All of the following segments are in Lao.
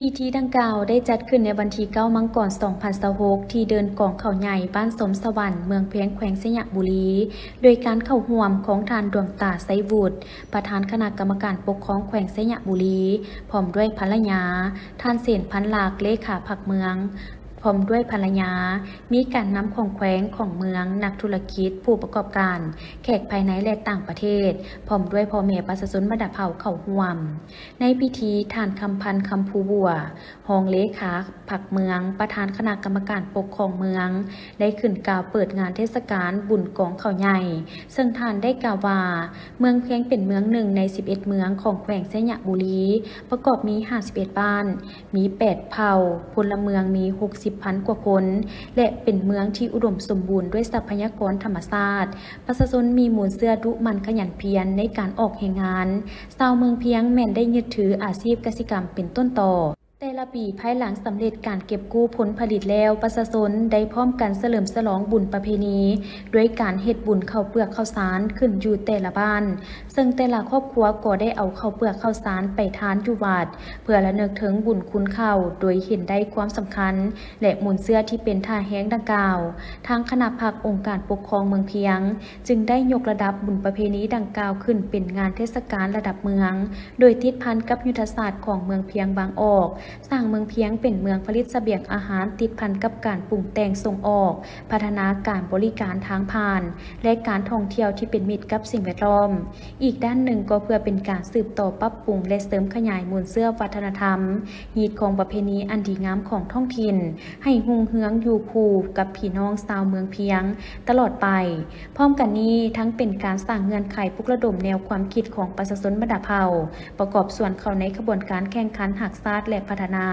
ພິທີດັ່ງກ່າວໄດ້ຈັດຂຶ້ນໃນວັນທີເກົ້າ ມັງກອນ ສອງພັນຊາວຫົກ ທີ່ເດີ່ນກອງເຂົ້າໃຫຍ່ ບ້ານຊົມສະຫວັນ ເມືອງພຽງ ແຂວງໄຊຍະບູລີ ໂດຍການເຂົ້າຮ່ວມຂອງທ່ານ ດວງຕາ ໄຊວຸດ ປະທານຄະນະກຳມະການປົກຄອງແຂວງໄຊຍະບູລີ ພ້ອມດ້ວຍພັນລະຍາ, ທ່ານ ເສນ ພັນລັກ ເລຂາພັກເມືອງ ພ້ອມດ້ວຍພັນລະຍາ, ມີການນຳຂອງແຂວງ, ຂອງເມືອງ, ນັກທຸລະກິດ, ຜູ້ປະກອບການ, ແຂກພາຍໃນ ແລະ ຕ່າງປະເທດ, ພ້ອມດ້ວຍພໍ່ແມ່ປະຊາຊົນບັນດາເຜົ່າເຂົ້າຮ່ວມ. ໃນພິທີ, ທ່ານ ຄຳພັນ ຄຳພູບົວ ຮອງເລຂາພັກເມືອງ, ປະທານຄະນະກຳມະການປົກຄອງເມືອງ ໄດ້ຂຶ້ນກ່າວເປີດງານເທດສະການບຸນກອງເຂົ້າໃຫຍ່, ເຊິ່ງທ່ານໄດ້ກ່າວວ່າ ເມືອງພຽງເປັນເມືອງໜຶ່ງໃນສິບເອັດເມືອງຂອງແຂວງໄຊຍະບູລີ, ປະກອບມີຫ້າສິບເອັດບ້ານ, ມີແປດເຜົ່າ, ພົນລະເມືອງມີຫົກສິບພັນກວ່າຄົນ ແລະ ເປັນເມືອງທີ່ອຸດົມສົມບູນດ້ວຍຊັບພະຍາກອນທຳມະຊາດ. ປະຊາຊົນມີມູນເຊື້ອດຸໝັ່ນຂະຫຍັນພຽນໃນການອອກແຮງງານ. ຊາວເມືອງພຽງແມ່ນໄດ້ຍຶດຖືອາຊີບກະສິກຳເປັນຕົ້ນຕໍ. ແຕ່ລະປີພາຍຫຼັງສຳເລັດການເກັບກູ້ຜົນຜະລິດແລ້ວ, ປະຊາຊົນໄດ້ພ້ອມກັນສະເຫຼີມສະຫຼອງບຸນປະເພນີ ດ້ວຍການເຮັດບຸນເຂົ້າເປືອກເຂົ້າສານຂຶ້ນຢູ່ແຕ່ລະບ້ານ, ເຊິ່ງແຕ່ລະຄອບຄົວກໍໄດ້ເອົາເຂົ້າເປືອກເຂົ້າສານໄປທານຢູ່ວັດ ເພື່ອລະນຶກເຖິງບຸນຄຸນເຂົ້າ, ໂດຍເຫັນໄດ້ຄວາມສຳຄັນ ແລະ ມູນເຊື້ອທີ່ເປັນທ່າແຮງດັ່ງກ່າວ. ທາງຄະນະພັກອົງການປົກຄອງເມືອງພຽງ ຈຶ່ງໄດ້ຍົກລະດັບບຸນປະເພນີດັ່ງກ່າວຂຶ້ນເປັນງານເທດສະການລະດັບເມືອງ, ໂດຍຕິດພັນກັບຍຸດທະສາດຂອງເມືອງພຽງວາງອອກ, ສ້າງເມືອງພຽງເປັນເມືອງຜະລິດສະບຽງອາຫານ, ຕິດພັນກັບການປຸງແຕ່ງສົ່ງອອກ, ພັດທະນາການບໍລິການທາງຜ່ານ ແລະ ການທ່ອງທ່ຽວທີ່ເປັນມິດກັບສິ່ງແວດລ້ອມ. ອີກດ້ານໜຶ່ງກໍເພື່ອເປັນການສືບຕໍ່ປັບປຸງ ແລະ ເສີມຂະຫຍາຍມູນເຊື້ອວັດທະນະທຳ, ຮີດຄອງປະເພນີອັນດີງາມຂອງທ້ອງຖິ່ນ ໃຫ້ຮຸ່ງເຮືອງຢູ່ຄູ່ກັບພີ່ນ້ອງຊາວເມືອງພຽງຕະຫຼອດໄປ. ພ້ອມກັນນີ້, ທັງເປັນການສ້າງເງື່ອນໄຂປຸກລະດົມແນວຄວາມຄິດຂອງປະຊາຊົນບັນດາເຜົ່າ ປະກອບສ່ວນເຂົ້າໃນຂະບວນການແຂ່ງຂັນຮັກຊາດ ແລະ ພັດທະນາ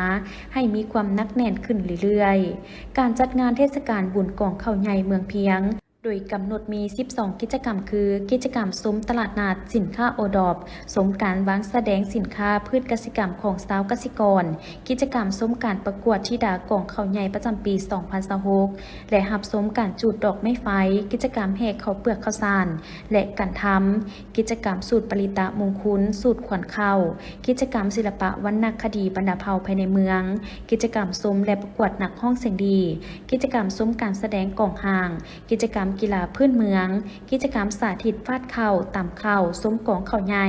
ໃຫ້ມີຄວາມໜັກແໜ້ນຂຶ້ນເລື້ອຍໆ. ການຈັດງານເທດສະການບຸນກອງເຂົ້າໃຫຍ່ເມືອງພຽງ ໂດຍກຳນົດມີສິບສອງກິດຈະກຳ ຄື ກິດຈະກຳຊົມຕະຫຼາດນັດສິນຄ້າໂອດອບ, ຊົມການວາງສະແດງສິນຄ້າພືດກະສິກຳຂອງຊາວກະສິກອນ, ກິດຈະກຳຊົມການປະກວດທິດາກອງເຂົ້າໃຫຍ່ປະຈຳປີສອງພັນຊາວຫົກ ແລະ ຮັບຊົມການຈູດດອກໄມ້ໄຟ, ກິດຈະກຳແຫ່ເຂົ້າເປືອກເຂົ້າສານ ແລະ ການທຳ, ກິດຈະກຳສູດປະລິຕະມຸງຄຸນ, ສູດຂວັນເຂົ້າ, ກິດຈະກຳສິລະປະວັນນະຄະດີບັນດາເຜົ່າພາຍໃນເມືອງ, ກິດຈະກຳຊົມ ແລະ ປະກວດນັກຮ້ອງສຽງດີ, ກິດຈະກຳຊົມການສະແດງກອງຮ່າງ, ກິດຈະກຳກິລາພື້ນເມືອງ, ກິດຈະກຳສາທິດຟາດເຂົ້າ, ຕຳເຂົ້າ, ຊົມກອງເຂົ້າໃຫຍ່,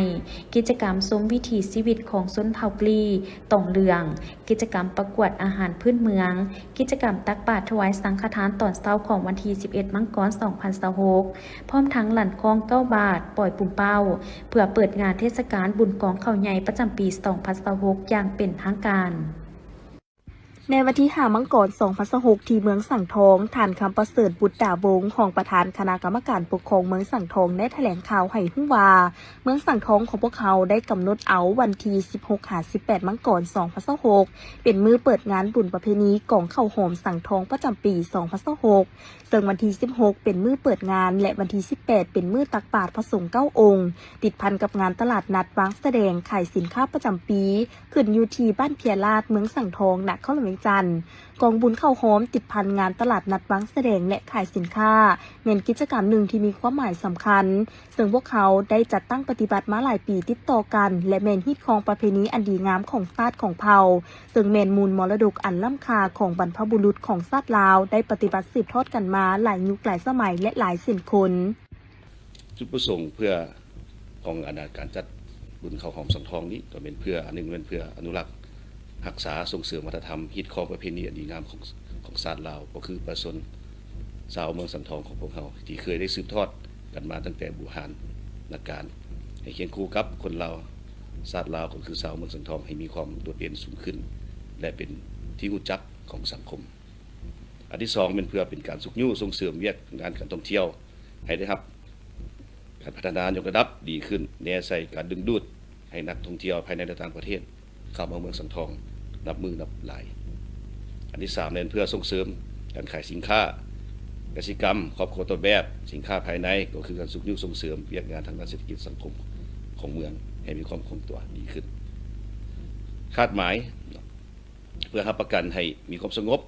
ກິດຈະກຳຊົມວິຖີຊີວິດຂອງຊົນເຜົ່າກລີ, ຕອງເຫຼືອງ, ກິດຈະກຳປະກວດອາຫານພື້ນເມືອງ, ກິດຈະກຳຕັກບາດຖວາຍສັງຄະທານຕອນເຊົ້າຂອງວັນທີສິບເອັດ ມັງກອນ ສອງພັນຊາວຫົກ ພ້ອມທັງຫຼັ້ນຄ້ອງເກົ້າບາດ, ປ່ອຍປຸມເປົ້າ ເພື່ອເປີດງານເທດສະການບຸນກອງເຂົ້າໃຫຍ່ປະຈຳປີສອງພັນຊາວຫົກ ຢ່າງເປັນທາງການ. ໃນວັນທີຫ້າ ມັງກອນ ສອງພັນຊາວຫົກ ທີ່ເມືອງສັງທອງ, ທ່ານ ຄຳປະເສີດ ບຸດດາວົງ ຮອງປະທານຄະນະກຳມະການປົກຄອງເມືອງສັງທອງ ໄດ້ຖະແຫຼງຂ່າວໃຫ້ຮູ້ວ່າ ເມືອງສັງທອງຂອງພວກເຮົາໄດ້ກຳນົດເອົາວັນທີສິບຫົກ ຫາ ສິບແປດ ມັງກອນ ສອງພັນຊາວຫົກ ເປັນມື້ເປີດງານບຸນປະເພນີກອງເຂົ້າຫອມສັງທອງປະຈຳປີສອງພັນຊາວຫົກ ເຊິ່ງວັນທີສິບຫົກ ເປັນມື້ເປີດງານ ແລະ ວັນທີສິບແປດ ເປັນມື້ຕັກບາດພະສົງເກົ້າອົງ, ຕິດພັນກັບງານຕະຫຼາດນັດວາງສະແດງຂາຍສິນຄ້າປະຈຳປີ ຂຶ້ນຢູ່ທີ່ບ້ານເພຍລາດ ເມືອງສັງທອງ ນະຄອນຫຼວງວຽງຈັນ. ກອງບຸນເຂົ້າຫອມຕິດພັນງານຕະຫຼາດນັດວາງສະແດງ ແລະ ຂາຍສິນຄ້າ ແມ່ນກິດຈະກຳໜຶ່ງທີ່ມີຄວາມໝາຍສຳຄັນ, ເຊິ່ງພວກເຮົາໄດ້ຈັດຕັ້ງປະຕິບັດມາຫຼາຍປີຕິດຕໍ່ກັນ ແລະ ແມ່ນຮີດຄອງປະເພນີອັນດີງາມຂອງຊາດຂອງເຜົ່າ, ເຊິ່ງແມ່ນມູນມໍລະດົກອັນລ້ຳຄ່າຂອງບັນພະບຸລຸດຂອງຊາດລາວ ໄດ້ປະຕິບັດສືບທອດກັນມາຫຼາຍຍຸກຫຼາຍສະໄໝ ແລະ ຫຼາຍເຊັ່ນຄົນ. ຈຸດປະສົງເພື່ອຂອງອັນນາການຈັດບຸນເຂົ້າຫອມສັງທອງນີ້ ກໍແມ່ນເພື່ອ ອັນໜຶ່ງແມ່ນເພື່ອອະນຸລັກຮັກສາສົ່ງເສີມວັດທະນະທຳ ຮີດຄອງປະເພນີອັນດີງາມຂອງ ຂອງຊາດລາວ ກໍຄືປະຊາຊົນຊາວເມືອງສັງທອງຂອງພວກເຮົາ ທີ່ເຄີຍໄດ້ສືບທອດກັນມາຕັ້ງແຕ່ບູຮານນະການ ໃຫ້ຄຽງຄູ່ກັບຄົນລາວ ຊາດລາວ ກໍຄືຊາວເມືອງສັງທອງ ໃຫ້ມີຄວາມໂດດເດັ່ນສູງຂຶ້ນ ແລະ ເປັນທີ່ຮູ້ຈັກຂອງສັງຄົມ. ອັນທີສອງແມ່ນເພື່ອເປັນການຊຸກຍູ້ສົ່ງເສີມວຽກງານການທ່ອງທ່ຽວ ໃຫ້ໄດ້ຮັບການພັດທະນາຍົກລະດັບດີຂຶ້ນ, ແນໃສ່ການດຶງດູດໃຫ້ນັກທ່ອງທ່ຽວພາຍໃນ ແລະ ຕ່າງປະເທດເຂົ້າມາເມືອງສັງທອງນັບມື້ນັບຫຼາຍ. ອັນທີສາມແມ່ນເພື່ອສົ່ງເສີມການຂາຍສິນຄ້າກະສິກຳຄອບຄົວຕົ້ນແບບ, ສິນຄ້າພາຍໃນ, ກໍຄືການຊຸກຍູ້ສົ່ງເສີມວຽກງານທາງດ້ານເສດຖະກິດສັງຄົມຂອງເມືອງໃຫ້ມີຄວາມຄົງຕົວດີຂຶ້ນ. ຄາດໝາຍ ເພື່ອຮັບປະກັນໃຫ້ມີຄວາມສະຫງົບ,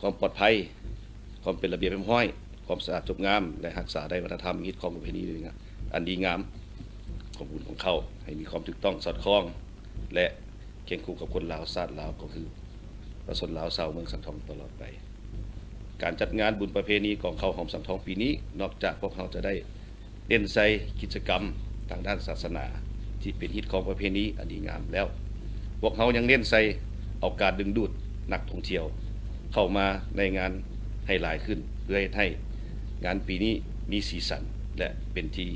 ຄວາມປອດໄພ, ຄວາມເປັນລະບຽບຮຽບຮ້ອຍ, ຄວາມສະອາດຈົບງາມ ແລະ ຮັກສາໄດ້ວັດທະນະທຳ, ຮີດຄອງປະເພນີອັນດີງາມຂອງບຸນຂອງເຂົ້າ ໃຫ້ມີຄວາມຖືກຕ້ອງສອດຄ່ອງ ແລະ ຄຽງຄູ່ກັບຄົນລາວຊາດລາວ ກໍຄືປະຊາຊົນລາວຊາວເມືອງສັງທອງຕະຫຼອດໄປ. ການຈັດງານບຸນປະເພນີກອງເຂົ້າຫອມສັງທອງປີນີ້ ນອກຈາກພວກເຮົາຈະໄດ້ເນັ້ນໃສ່ກິດຈະກຳທາງດ້ານສາສະໜາ ທີ່ເປັນຮີດຄອງປະເພນີອັນດີງາມແລ້ວ, ພວກເຮົາຍັງເນັ້ນໃສ່ເອົາການດຶງດູດນັກທ່ອງທ່ຽວເຂົ້າມາໃນງານໃຫ້ຫຼາຍຂຶ້ນ ເພື່ອເຮັດໃຫ້ງານປີນີ້ມີສີສັນ ແລະ ເປັນທີ່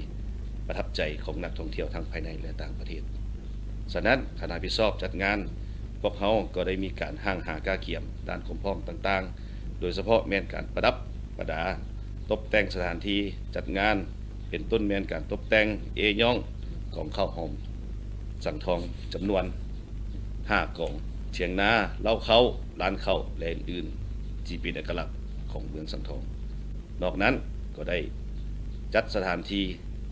ປະທັບໃຈຂອງນັກທ່ອງທ່ຽວທັງພາຍໃນ ແລະ ຕ່າງປະເທດ. ສະນັ້ນ, ຄະນະຮັບຜິດຊອບຈັດງານ ພວກເຮົາກໍໄດ້ມີການຮ່າງຫາກະກຽມດ້ານຄວາມພ້ອມຕ່າງໆ ໂດຍສະເພາະແມ່ນການປະດັບປະດາ ຕົບແຕ່ງສະຖານທີ່ຈັດງານ ເປັນຕົ້ນແມ່ນການຕົບແຕ່ງເອຍ້ອງກອງເຂົ້າຫອມສັງທອງຈຳນວນຫ້າກອງ, ຖຽງນາ, ເລົ້າເຂົ້າ, ລານເຂົ້າ ແລະ ອື່ນໆ ທີ່ເປັນເອກະລັກຂອງເມືອງສັງທອງ. ນອກນັ້ນກໍໄດ້ຈັດສະຖານທີ່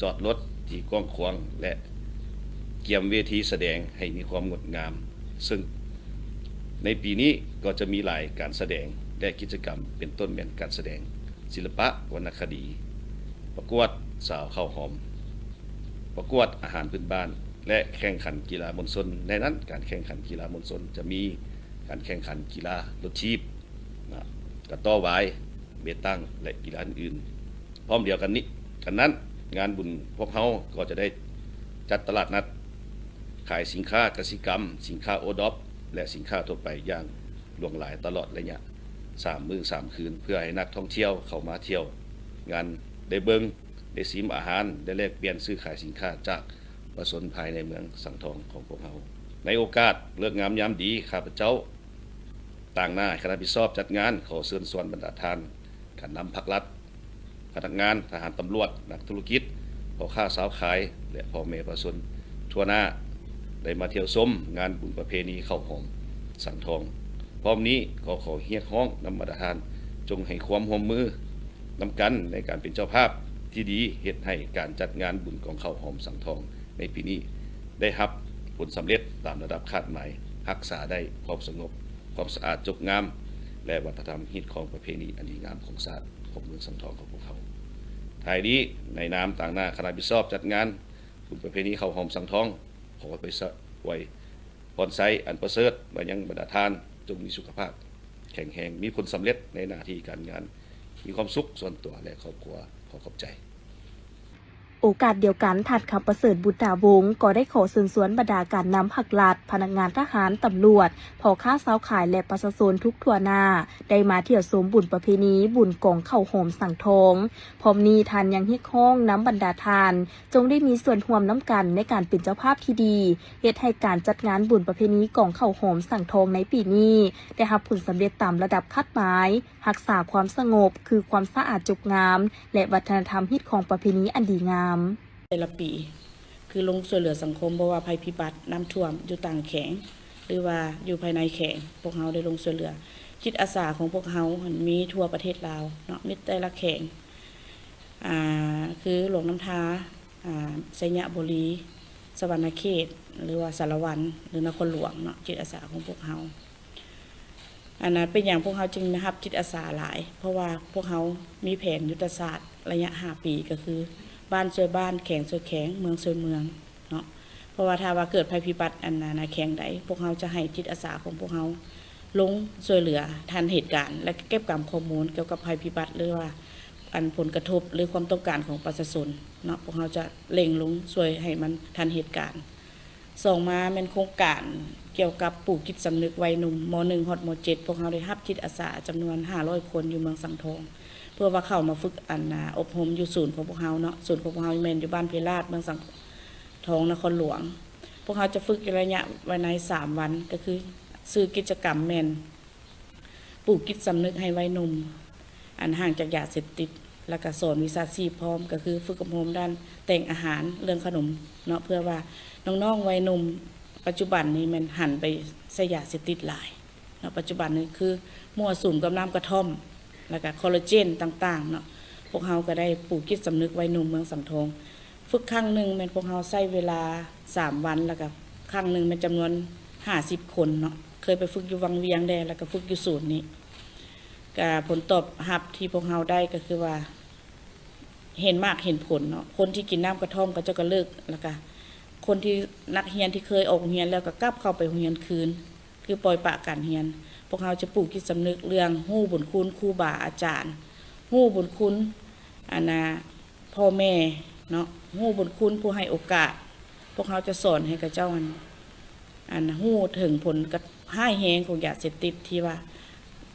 ຈອດລົດທີ່ກວ້າງຂວາງ ແລະ ກຽມເວທີສະແດງໃຫ້ມີຄວາມງົດງາມ, ເຊິ່ງໃນປີນີ້ກໍຈະມີຫຼາຍການສະແດງ ແລະ ກິດຈະກຳ ເປັນຕົ້ນແມ່ນການສະແດງສິລະປະວັນນະຄະດີ, ປະກວດສາວເຂົ້າຫອມ, ປະກວດອາຫານພື້ນບ້ານ ແລະ ແຂ່ງຂັນກິລາມວນຊົນ. ໃນນັ້ນ, ການແຂ່ງຂັນກິລາມວນຊົນຈະມີການແຂ່ງຂັນກິລາລົດຖີບ, ນະ, ກະຕໍ້ວາຍ, ເບຕັງ ແລະ ກິລາອື່ນໆ. ພ້ອມດຽວກັນນີ້, ກັນນັ້ນ, ງານບຸນພວກເຮົາກໍຈະໄດ້ຈັດຕະຫຼາດນັດຂາຍສິນຄ້າກະສິກຳ, ສິນຄ້າໂອດອບ ແລະ ສິນຄ້າທົ່ວໄປຢ່າງຫຼວງຫຼາຍຕະຫຼອດໄລຍະສາມມື້ສາມຄືນ, ເພື່ອໃຫ້ນັກທ່ອງທ່ຽວເຂົ້າມາທ່ຽວງານໄດ້ເບິ່ງ, ໄດ້ຊິມອາຫານ, ໄດ້ແລກປ່ຽນຊື້ຂາຍສິນຄ້າຈາກປະຊາຊົນພາຍໃນເມືອງສັງທອງຂອງພວກເຮົາ. ໃນໂອກາດເລີກງາມຍາມດີ, ຂ້າພະເຈົ້າ ຕາງໜ້າຄະນະຮັບຜິດຊອບຈັດງານ ຂໍເຊີນຊວນບັນດາທ່ານການນຳພັກລັດ, ພະນັກງານ, ທະຫານ, ຕຳຫຼວດ, ນັກທຸລະກິດ, ພໍ່ຄ້າຊາວຂາຍ ແລະ ພໍ່ແມ່ປະຊາຊົນທົ່ວໜ້າ ໄດ້ມາທ່ຽວຊົມງານບຸນປະເພນີເຂົ້າຫອມສັງທອງ. ພ້ອມນີ້ກໍຂໍຮຽກຮ້ອງນຳບັນດາທ່ານ ຈົ່ງໃຫ້ຄວາມຮ່ວມມືນຳກັນໃນການເປັນເຈົ້າພາບທີ່ດີ, ເຮັດໃຫ້ການຈັດງານບຸນກອງເຂົ້າຫອມສັງທອງ ໃນປີນີ້ໄດ້ຮັບຜົນສຳເລັດຕາມລະດັບຄາດໝາຍ, ຮັກສາໄດ້ຄວາມສະຫງົບ, ຄວາມສະອາດຈົບງາມ ແລະ ວັດທະນະທຳຮີດຄອງປະເພນີອັນດີງາມຂອງຊາດ, ຂອງເມືອງສັງທອງຂອງພວກເຮົາ. ທ້າຍນີ້, ໃນນາມຕາງໜ້າຄະນະຮັບຜິດຊອບຈັດງານບຸນປະເພນີເຂົ້າຫອມສັງທອງ, ຂໍໄປສະ ອວຍພອນໄຊອັນປະເສີດມາຍັງບັນດາທ່ານ, ຈົ່ງມີສຸຂະພາບແຂງແຮງ, ມີຜົນສຳເລັດໃນໜ້າທີ່ການງານ, ມີຄວາມສຸກສ່ວນຕົວ ແລະ ຄອບຄົວ. ຂໍຂອບໃຈ. ໂອກາດດຽວກັນ, ທ່ານ ຄຳປະເສີດ ບຸດຕາວົງ ກໍໄດ້ຂໍເຊີນຊວນບັນດາການນຳພັກລັດ, ພະນັກງານທະຫານ, ຕຳຫຼວດ, ພໍ່ຄ້າຊາວຂາຍ ແລະ ປະຊາຊົນທຸກທົ່ວໜ້າ ໄດ້ມາທ່ຽວຊົມບຸນປະເພນີບຸນກອງເຂົ້າຫອມສັງທອງ. ພ້ອມນີ້, ທ່ານຍັງຮຽກຮ້ອງນຳບັນດາທ່ານ ຈົ່ງໄດ້ມີສ່ວນຮ່ວມນຳກັນໃນການເປັນເຈົ້າພາບທີ່ດີ, ເຮັດໃຫ້ການຈັດງານບຸນປະເພນີກອງເຂົ້າຫອມສັງທອງໃນປີນີ້ ໄດ້ຮັບຜົນສຳເລັດຕາມລະດັບຄາດໝາຍ, ຮັກສາຄວາມສະຫງົບ ຄືຄວາມສະອາດຈົບງາມ ແລະ ວັດທະນະທຳຮີດຄອງປະເພນີອັນດີງາມ. ແຕ່ລະປີ ຄືລົງຊ່ວຍເຫຼືອສັງຄົມ, ບໍ່ວ່າໄພພິບັດ, ນ້ຳຖ້ວມ, ຢູ່ຕ່າງແຂວງ ຫຼືວ່າຢູ່ພາຍໃນແຂວງ, ພວກເຮົາໄດ້ລົງຊ່ວຍເຫຼືອ. ຈິດອາສາຂອງພວກເຮົາຫັ້ນມີທົ່ວປະເທດລາວເນາະ, ມີແຕ່ລະແຂວງ ອ່າ ຄືຫຼວງນ້ຳທາ, ອ່າ ໄຊຍະບູລີ, ສະຫວັນນະເຂດ ຫຼືວ່າສາລະວັນ ຫຼືນະຄອນຫຼວງເນາະ, ຈິດອາສາຂອງພວກເຮົາ. ອັນນັ້ນເປັນຫຍັງພວກເຮົາຈຶ່ງໄດ້ຮັບຈິດອາສາຫຼາຍ? ເພາະວ່າພວກເຮົາມີແຜນຍຸດທະສາດໄລຍະຫ້າປີ, ກໍຄືບ້ານຊ່ວຍບ້ານ, ແຂວງຊ່ວຍແຂວງ, ເມືອງຊ່ວຍເມືອງເນາະ. ເພາະວ່າຖ້າວ່າເກີດໄພພິບັດອັນໃນແຂວງໃດ, ພວກເຮົາຈະໃຫ້ຈິດອາສາຂອງພວກເຮົາລົງຊ່ວຍເຫຼືອທັນເຫດການ ແລະ ເກັບກຳຂໍ້ມູນກ່ຽວກັບໄພພິບັດ ຫຼືວ່າອັນຜົນກະທົບ ຫຼືຄວາມຕ້ອງການຂອງປະຊາຊົນເນາະ. ພວກເຮົາຈະເລັ່ງລົງຊ່ວຍໃຫ້ມັນທັນເຫດການ. ສອງມາແມ່ນໂຄງການກ່ຽວກັບປູກຈິດສຳນຶກໄວໜຸ່ມ ມໍໜຶ່ງຮອດມໍເຈັດ, ພວກເຮົາໄດ້ຮັບຈິດອາສາຈຳນວນຫ້າຮ້ອຍຄົນຢູ່ເມືອງສັງທອງ ເພື່ອວ່າເຂົ້າມາຝຶກອັນ ອາ ອົບຮົມຢູ່ສູນຂອງພວກເຮົາເນາະ. ສູນຂອງພວກເຮົາແມ່ນຢູ່ບ້ານເພລາດ ເມືອງສັງທອງ ນະຄອນຫຼວງ. ພວກເຮົາຈະຝຶກຢູ່ໄລຍະໄວ້ໃນສາມວັນ, ກໍຄືຊື່ກິດຈະກຳແມ່ນ ປູກຈິດສຳນຶກໃຫ້ໄວໜຸ່ມ ອັນຫ່າງຈາກຢາເສບຕິດ ແລ້ວກະສອນວິຊາຊີບພ້ອມ, ກໍຄືຝຶກອົບຮົມດ້ານແຕ່ງອາຫານ, ເລື່ອງຂະໜົມເນາະ, ເພື່ອວ່ານ້ອງໆໄວໜຸ່ມປັດຈຸບັນນີ້ແມ່ນຫັນໄປໃຊ້ຢາເສບຕິດຫຼາຍເນາະ. ປັດຈຸບັນນີ້ຄືມົ້ວສຸມກັບນ້ຳກະທ່ອມ ແລ້ວກະຄໍລາເຈນຕ່າງໆເນາະ. ພວກເຮົາກໍໄດ້ປູກຈິດສຳນຶກໄວໜຸ່ມເມືອງສັງທອງ ຝຶກຄັ້ງໜຶ່ງແມ່ນພວກເຮົາໃຊ້ເວລາສາມວັນ, ແລ້ວກະຄັ້ງໜຶ່ງແມ່ນຈຳນວນຫ້າສິບຄົນເນາະ. ເຄີຍໄປຝຶກຢູ່ວັງວຽງແດ່ ແລ້ວກະຝຶກຢູ່ສູນນີ້, ກະຜົນຕອບຮັບທີ່ພວກເຮົາໄດ້ກໍຄືວ່າເຫັນໝາກເຫັນຜົນເນາະ. ຄົນທີ່ກິນນ້ຳກະທ່ອມເຂົາເຈົ້າກະເລີກ, ແລ້ວກະ ຄົນທີ່ ນັກຮຽນທີ່ເຄີຍອອກໂຮງຮຽນແລ້ວກໍກັບເຂົ້າໄປໂຮງຮຽນຄືນ ຄືປ່ອຍປະການຮຽນ. ພວກເຮົາຈະປູກຈິດສຳນຶກເລື່ອງຮູ້ບຸນຄຸນຄູບາອາຈານ, ຮູ້ບຸນຄຸນ ອັນນ່າ ພໍ່ແມ່ເນາະ, ຮູ້ບຸນຄຸນຜູ້ໃຫ້ໂອກາດ. ພວກເຮົາຈະສອນໃຫ້ເຂົາເຈົ້າ ອັນ ອັນ ຮູ້ເຖິງຜົນກະ ຮ້າຍແຮງຂອງຢາເສບຕິດທີ່ວ່າ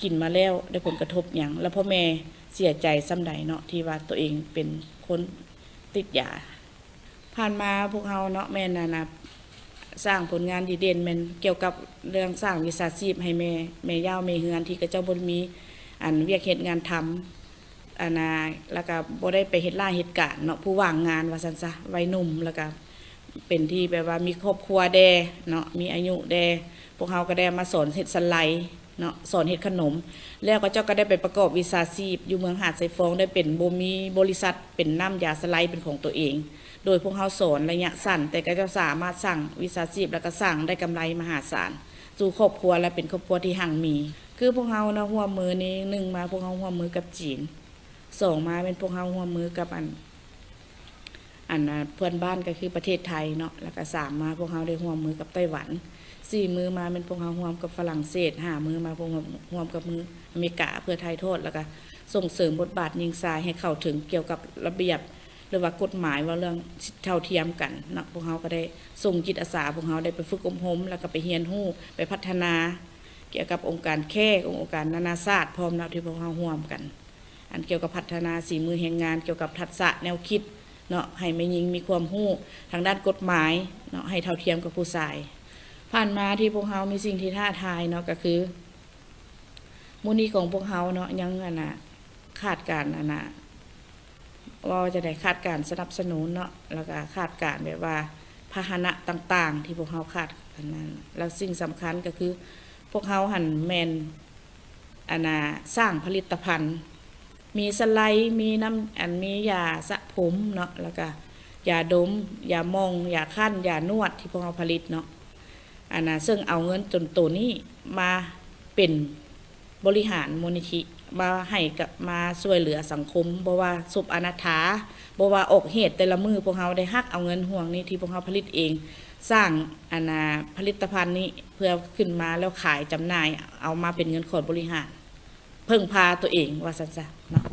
ກິນມາແລ້ວໄດ້ຜົນກະທົບຫຍັງ ແລະ ພໍ່ແມ່ເສຍໃຈສ່ຳໃດເນາະ ທີ່ວ່າຕົວເອງເປັນຄົນຕິດຢາ. ຜ່ານມາພວກເຮົາເນາະ ແມ່ນ ອັນນ່າ ສ້າງຜົນງານດີເດັ່ນ ແມ່ນກ່ຽວກັບເລື່ອງສ້າງວິຊາຊີບໃຫ້ແມ່ ແມ່ເຍົາແມ່ເຮືອນ ທີ່ເຂົາເຈົ້າບໍ່ໄດ້ມີ ອັນ ວຽກເຮັດງານທຳ ອັນນ່າ ແລ້ວກະບໍ່ໄດ້ໄປເຮັດລາເຮັດການເນາະ ຜູ້ວ່າງງານວ່າຊັ້ນຊະ ໄວໜຸ່ມ ແລ້ວກະເປັນທີ່ແບບວ່າມີຄອບຄົວແດ່ເນາະ ມີອາຍຸແດ່ ພວກເຮົາກໍໄດ້ມາສອນເຮັດສະໄລເນາະ ສອນເຮັດຂະໜົມ ແລ້ວເຂົາເຈົ້າກໍໄດ້ໄປປະກອບວິຊາຊີບຢູ່ເມືອງຫາດຊາຍຟອງ ໄດ້ເປັນ ບໍ່ມີບໍລິສັດ ເປັນນ້ຳຢາສະໄລເປັນຂອງຕົວເອງ ໂດຍພວກເຮົາສອນໄລຍະສັ້ນ ແຕ່ເຂົາເຈົ້າສາມາດສ້າງວິຊາຊີບ ແລ້ວກໍສ້າງໄດ້ກຳໄລມະຫາສານສູ່ຄອບຄົວ ແລະ ເປັນຄອບຄົວທີ່ຮັ່ງມີ. ຄືພວກເຮົາເນາະ ຮ່ວມມືນີ້ ໜຶ່ງມາພວກເຮົາຮ່ວມມືກັບຈີນ, ສອງມາແມ່ນພວກເຮົາຮ່ວມມືກັບ ອັນ ອັນ ອາ ເພື່ອນບ້ານກໍຄືປະເທດໄທເນາະ ແລ້ວກໍສາມມາພວກເຮົາໄດ້ຮ່ວມມືກັບໄຕ້ຫວັນ, ສີ່ມືມາແມ່ນພວກເຮົາຮ່ວມກັບຝຣັ່ງເສດ, ຫ້າມືມາພວກເຮົາຮ່ວມກັບມືອາເມລິກາ ເພື່ອຖ່າຍທອດ ແລ້ວກໍສົ່ງເສີມບົດບາດຍິງຊາຍໃຫ້ເຂົ້າເຖິງກ່ຽວກັບລະບຽບ ຫຼືວ່າກົດໝາຍ ເວົ້າເລື່ອງສິດເທົ່າທຽມກັນເນາະ. ພວກເຮົາກໍໄດ້ສົ່ງຈິດອາສາ ພວກເຮົາໄດ້ໄປຝຶກອົບຮົມ ແລ້ວກໍໄປຮຽນຮູ້ ໄປພັດທະນາ ກ່ຽວກັບອົງການແຂກ ອົງການນານາຊາດພ້ອມເນາະ ທີ່ພວກເຮົາຮ່ວມກັນ ອັນກ່ຽວກັບພັດທະນາສີມືແຮງງານ ກ່ຽວກັບທັກສະແນວຄິດເນາະ ໃຫ້ແມ່ຍິງມີຄວາມຮູ້ທາງດ້ານກົດໝາຍເນາະ ໃຫ້ເທົ່າທຽມກັບຜູ້ຊາຍ. ຜ່ານມາທີ່ພວກເຮົາມີສິ່ງທີ່ທ້າທາຍເນາະ ກໍຄື ມື້ນີ້ຂອງພວກເຮົາເນາະ ຍັງ ອັນນ່າ ຂາດການ ອັນນ່າ ເວົ້າວ່າຈັ່ງໃດ ຂາດການສະໜັບສະໜູນເນາະ ແລ້ວກະຂາດການແບບວ່າພາຫະນະຕ່າງໆ ທີ່ພວກເຮົາຂາດ ອັນນັ້ນ ແລ້ວສິ່ງສຳຄັນກໍຄື ພວກເຮົາຫັ້ນແມ່ນ ອັນນ່າ ສ້າງຜະລິດຕະພັນ ມີສະໄລ ມີນ້ຳ ອັນ ມີຢາສະຜົມເນາະ ແລ້ວກະຢາດົມ ຢາໝ່ອງ ຢາຄັ້ນ ຢານວດ ທີ່ພວກເຮົາຜະລິດເນາະ ອັນນ່າ ເຊິ່ງເອົາເງິນຕົນໂຕນີ້ມາເປັນ ບໍລິຫານມູນນິທິ ມາໃຫ້ກັບ ມາຊ່ວຍເຫຼືອສັງຄົມ ບໍ່ວ່າສົບອະນາດຖາ ບໍ່ວ່າອອກເຫດແຕ່ລະມື້ ພວກເຮົາໄດ້ຮັກເອົາເງິນຫ່ວງນີ້ທີ່ພວກເຮົາຜະລິດເອງ ສ້າງ ອັນນ່າ ຜະລິດຕະພັນນີ້ ເພື່ອຂຶ້ນມາແລ້ວຂາຍຈຳໜ່າຍ ເອົາມາເປັນເງິນຂອງບໍລິຫານ ເພິ່ງພາຕົວເອງວ່າຊັ້ນຊະເນາະ.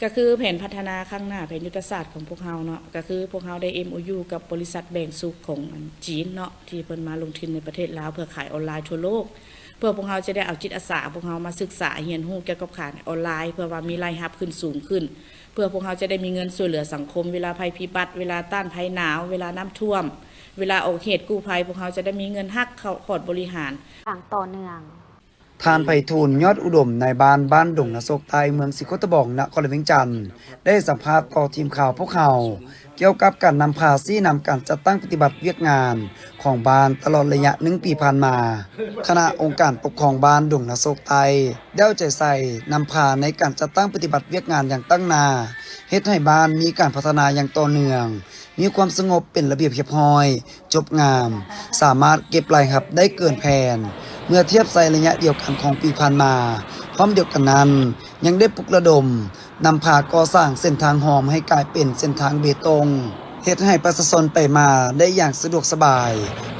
ກໍຄືແຜນພັດທະນາຄັ້ງໜ້າ ແຜນຍຸດທະສາດຂອງພວກເຮົາເນາະ ກໍຄືພວກເຮົາໄດ້ເອັມໂອຢູກັບບໍລິສັດແບງສຸກຂອງ ອັນ ຈີນເນາະ ທີ່ເພິ່ນມາລົງທຶນໃນປະເທດລາວ ເພື່ອຂາຍອອນລາຍທົ່ວໂລກ ເພື່ອພວກເຮົາຈະໄດ້ເອົາຈິດອາສາພວກເຮົາມາສຶກສາຮຽນຮູ້ກ່ຽວກັບຂາຍອອນລາຍ ເພື່ອວ່າມີລາຍຮັບຂຶ້ນສູງຂຶ້ນ ເພື່ອພວກເຮົາຈະໄດ້ມີເງິນຊ່ວຍເຫຼືອສັງຄົມ ເວລາໄພພິບັດ ເວລາຕ້ານໄພໜາວ ເວລານ້ຳຖ້ວມ ເວລາອອກເຫດກູ້ໄພ ພວກເຮົາຈະໄດ້ມີເງິນຮັກເຂົ້າຂອດບໍລິຫານ ຢ່າງຕໍ່ເນື່ອງ. ທ່ານ ໄພທູນ ຍອດອຸດົມ ນາຍບ້ານບ້ານດົງນາໂຊກໃຕ້ ເມືອງສີໂຄດຕະບອງ ນະຄອນຫຼວງວຽງຈັນ ໄດ້ໃຫ້ສຳພາດຕໍ່ທີມຂ່າວພວກເຮົາ ກ່ຽວກັບການນຳພາຊີ້ນຳການຈັດຕັ້ງປະຕິບັດວຽກງານຂອງບ້ານຕະຫຼອດໄລຍະໜຶ່ງປີຜ່ານມາ. ຄະນະອົງການປົກຄອງບ້ານດົງນາໂຊກໃຕ້ ໄດ້ເອົາໃຈໃສ່ນຳພາໃນການຈັດຕັ້ງປະຕິບັດວຽກງານຢ່າງຕັ້ງໜ້າ, ເຮັດໃຫ້ບ້ານມີການພັດທະນາຢ່າງຕໍ່ເນື່ອງ, ມີຄວາມສະຫງົບເປັນລະບຽບຮຽບຮ້ອຍ, ຈົບງາມ, ສາມາດເກັບລາຍຮັບໄດ້ເກີນແຜນ ເມື່ອທຽບໃສ່ໄລຍະດຽວກັນຂອງປີຜ່ານມາ. ພ້ອມດຽວກັນນັ້ນ, ຍັງໄດ້ປຸກລະດົມນຳພາກໍ່ສ້າງເສັ້ນທາງຮ່ອມໃຫ້ກາຍເປັນເສັ້ນທາງເບຕົງ, ເຮັດໃຫ້ປະຊາຊົນໄປມາໄດ້ຢ່າງສະດວກສະບາຍ.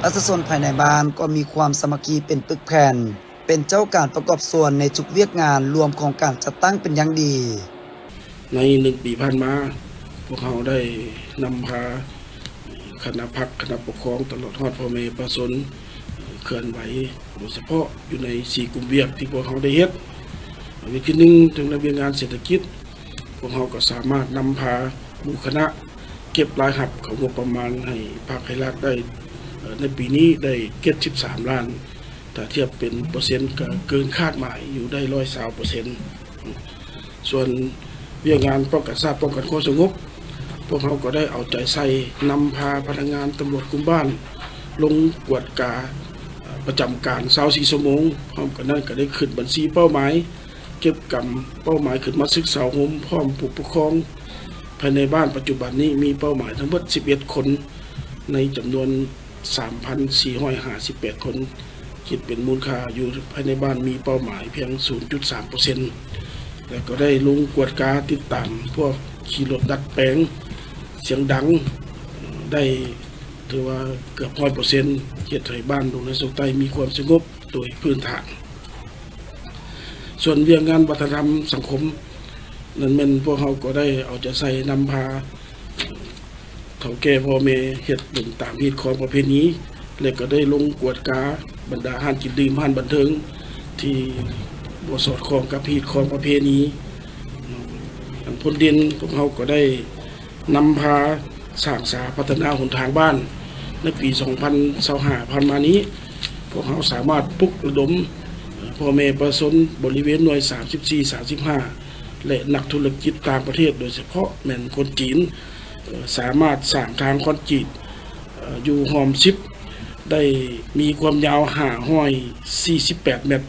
ປະຊາຊົນພາຍໃນບ້ານກໍມີຄວາມສາມັກຄີເປັນປຶກແຜ່ນ, ເປັນເຈົ້າການປະກອບສ່ວນໃນທຸກວຽກງານລວມຂອງການຈັດຕັ້ງເປັນຢ່າງດີ. ໃນໜຶ່ງປີຜ່ານມາ, ພວກເຮົາໄດ້ນຳພາຄະນະພັກ, ຄະນະປົກຄອງ, ຕະຫຼອດຮອດພໍ່ແມ່ປະຊາຊົນ ເຄື່ອນໄຫວ, ໂດຍສະເພາະຢູ່ໃນສີ່ກຸ່ມວຽກທີ່ພວກເຮົາໄດ້ເຮັດ. ວຽກທີໜຶ່ງ, ທາງດ້ານວຽກງານເສດຖະກິດ, ພວກເຮົາກໍສາມາດນຳພາໝູ່ຄະນະເກັບລາຍຮັບເຂົ້າງົບປະມານໃຫ້ພັກໃຫ້ລັດໄດ້, ໃນປີນີ້ໄດ້ເຈັດສິບສາມລ້ານ, ຖ້າທຽບເປັນເປີເຊັນກໍເກີນຄາດໝາຍຢູ່ໄດ້ຮ້ອຍຊາວເປີເຊັນ. ສ່ວນວຽກງານປ້ອງກັນຊາດ, ປ້ອງກັນຄວາມສະຫງົບ, ພວກເຮົາກໍໄດ້ເອົາໃຈໃສ່ນຳພາພະນັກງານຕຳຫຼວດກຸ່ມບ້ານລົງກວດກາປະຈຳການຊາວສີ່ຊົ່ວໂມງ. ພ້ອມກັນນັ້ນກໍໄດ້ຂຶ້ນບັນຊີເປົ້າໝາຍ, ເກັບກຳເປົ້າໝາຍຂຶ້ນມາສຶກສາອົບຮົມພ້ອມຜູ້ປົກຄອງ. ພາຍໃນບ້ານປັດຈຸບັນນີ້ມີເປົ້າໝາຍທັງໝົດສິບເອັດຄົນ ໃນຈຳນວນ ສາມພັນສີ່ຮ້ອຍຫ້າສິບແປດຄົນ, ຄິດເປັນມູນຄ່າຢູ່ພາຍໃນບ້ານມີເປົ້າໝາຍພຽງສູນຈຸດສາມເປີເຊັນ ແລະ ກໍໄດ້ລົງກວດກາຕິດຕາມພວກຂີ່ລົດດັດແປງສຽງດັງ, ໄດ້ ຖືວ່າເກືອບຮ້ອຍເປີເຊັນ ເຮັດໃຫ້ບ້ານດົງນາໂຊກໃຕ້ມີຄວາມສະຫງົບໂດຍພື້ນຖານ. ສ່ວນວຽກງານວັດທະນະທຳສັງຄົມນັ້ນ ແມ່ນພວກເຮົາກໍໄດ້ເອົາໃຈໃສ່ນຳພາເຖົ້າແກ່ພໍ່ແມ່ເຮັດບຸນຕາມຮີດຄອງປະເພນີ ແລະ ກໍໄດ້ລົງກວດກາບັນດາຮ້ານກິນດື່ມ, ຮ້ານບັນເທີງທີ່ບໍ່ສອດຄ່ອງກັບຮີດຄອງປະເພນີເນາະ. ອັນຜົນເດັ່ນ ພວກເຮົາກໍໄດ້ ນຳພາສ້າງສາພັດທະນາຫົນທາງບ້ານ. ໃນປີສອງພັນຊາວຫ້າຜ່ານມານີ້ ພວກເຮົາສາມາດປຸກລະດົມ ເອີ່ ພໍ່ແມ່ປະຊາຊົນບໍລິເວນໜ່ວຍສາມສິບສີ່ ສາມສິບຫ້າ ແລະ ນັກທຸລະກິດຕ່າງປະເທດ ໂດຍສະເພາະແມ່ນຄົນຈີນ ເອີ່ ສາມາດສ້າງທາງຄອນກຣີດ ເອີ່ ຢູ່ຮ່ອມສິບ ໄດ້ມີຄວາມຍາວຫ້າຮ້ອຍສີ່ສິບແປດແມັດ,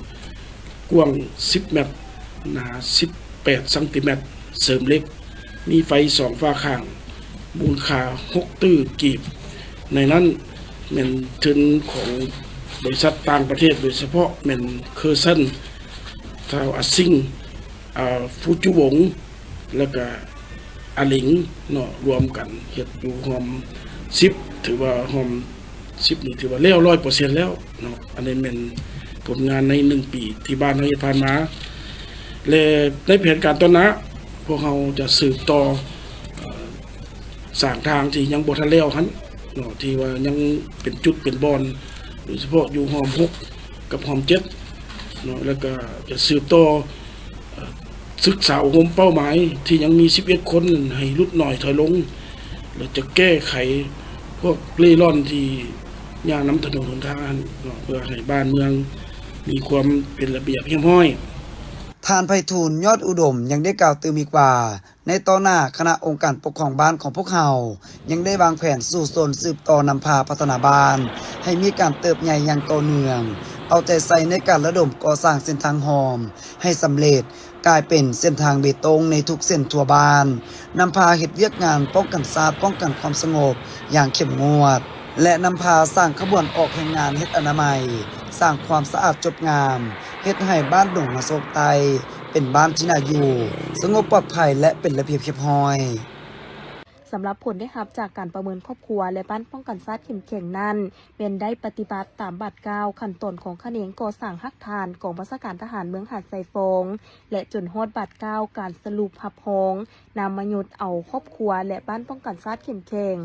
ກວ້າງສິບແມັດ, ໜາສິບແປດຊັງຕີແມັດ, ເສີມເຫຼັກ, ມີໄຟສອງຝາຂ້າງ, ມູນຄ່າຫົກຕື້ກີບ. ໃນນັ້ນແມ່ນທຶນຂອງບໍລິສັດຕ່າງປະເທດ ໂດຍສະເພາະແມ່ນເຄີຊັນ, ທ້າວອາຊິງ, ອາ ຟູຈູວົງ ແລ້ວກະອາເຫຼັງເນາະ ລວມກັນເຮັດຢູ່ຮ່ອມສິບ ຖືວ່າຮ່ອມສິບນີ້ຖືວ່າແລ້ວຮ້ອຍເປີເຊັນແລ້ວເນາະ. ອັນນີ້ແມ່ນຜົນງານໃນໜຶ່ງປີທີ່ບ້ານເຮົາເຮັດຜ່ານມາ ແລະ ໃນແຜນການຕໍ່ໜ້າ ພວກເຮົາຈະສືບຕໍ່ ເອີ່ ສ້າງທາງທີ່ຍັງບໍ່ທັນແລ້ວຫັ້ນເນາະ ທີ່ວ່າຍັງເປັນຈຸດເປັນບ່ອນ ໂດຍສະເພາະຢູ່ຮ່ອມຫົກກັບຮ່ອມເຈັດເນາະ ແລ້ວກະຈະສືບຕໍ່ ເອີ່ ສຶກສາອົບຮົມເປົ້າໝາຍທີ່ຍັງມີສິບເອັດຄົນນັ້ນໃຫ້ຫຼຸດໜ້ອຍຖອຍລົງ ແລະ ຈະແກ້ໄຂພວກເລ່ລ່ອນທີ່ຍ່າງນຳຖະໜົນຫົນທາງເນາະ ເພື່ອໃຫ້ບ້ານເມືອງມີຄວາມເປັນລະບຽບຮຽບຮ້ອຍ. ທ່ານໄພທູນ ຍອດອຸດົມ ຍັງໄດ້ກ່າວຕື່ມອີກວ່າ ໃນຕໍ່ໜ້າຄະນະອົງການປົກຄອງບ້ານຂອງພວກເຮົາ ຍັງໄດ້ວາງແຜນສູ້ຊົນສືບຕໍ່ນຳພາພັດທະນາບ້ານໃຫ້ມີການເຕີບໃຫຍ່ຢ່າງຕໍ່ເນື່ອງ, ເອົາໃຈໃສ່ໃນການລະດົມກໍ່ສ້າງເສັ້ນທາງຮ່ອມໃຫ້ສຳເລັດ ກາຍເປັນເສັ້ນທາງເບຕົງໃນທຸກເສັ້ນທົ່ວບ້ານ, ນຳພາເຮັດວຽກງານປ້ອງກັນຊາດ, ປ້ອງກັນຄວາມສະຫງົບຢ່າງເຂັ້ມງວດ ແລະ ນຳພາສ້າງຂະບວນອອກແຮງງານເຮັດອະນາໄມ, ສ້າງຄວາມສະອາດຈົບງາມ, ເຮັດໃຫ້ບ້ານດົງນາໂຊກໃຕ້ ເປັນບ້ານທີ່ໜ້າຢູ່, ສະຫງົບປອດໄພ ແລະ ເປັນລະບຽບຮຽບຮ້ອຍ. ສຳລັບຜົນໄດ້ຮັບຈາກການປະເມີນຄອບຄົວ ແລະ ບ້ານປ້ອງກັນຊາດເຂັ້ມແຂງນັ້ນ ແມ່ນໄດ້ປະຕິບັດຕາມບາດກ້າວຂັ້ນຕອນຂອງຂະແໜງກໍ່ສ້າງຮາກຖານກອງບັນຊາການທະຫານເມືອງຫາດຊາຍຟອງ ແລະ ຈົນຮອດບາດກ້າວການສະຫຼຸບຮັບຮອງ ນຳມາຍົດເອົາຄອບຄົວ ແລະ ບ້ານປ້ອງກັນຊາດເຂັ້ມແຂງ,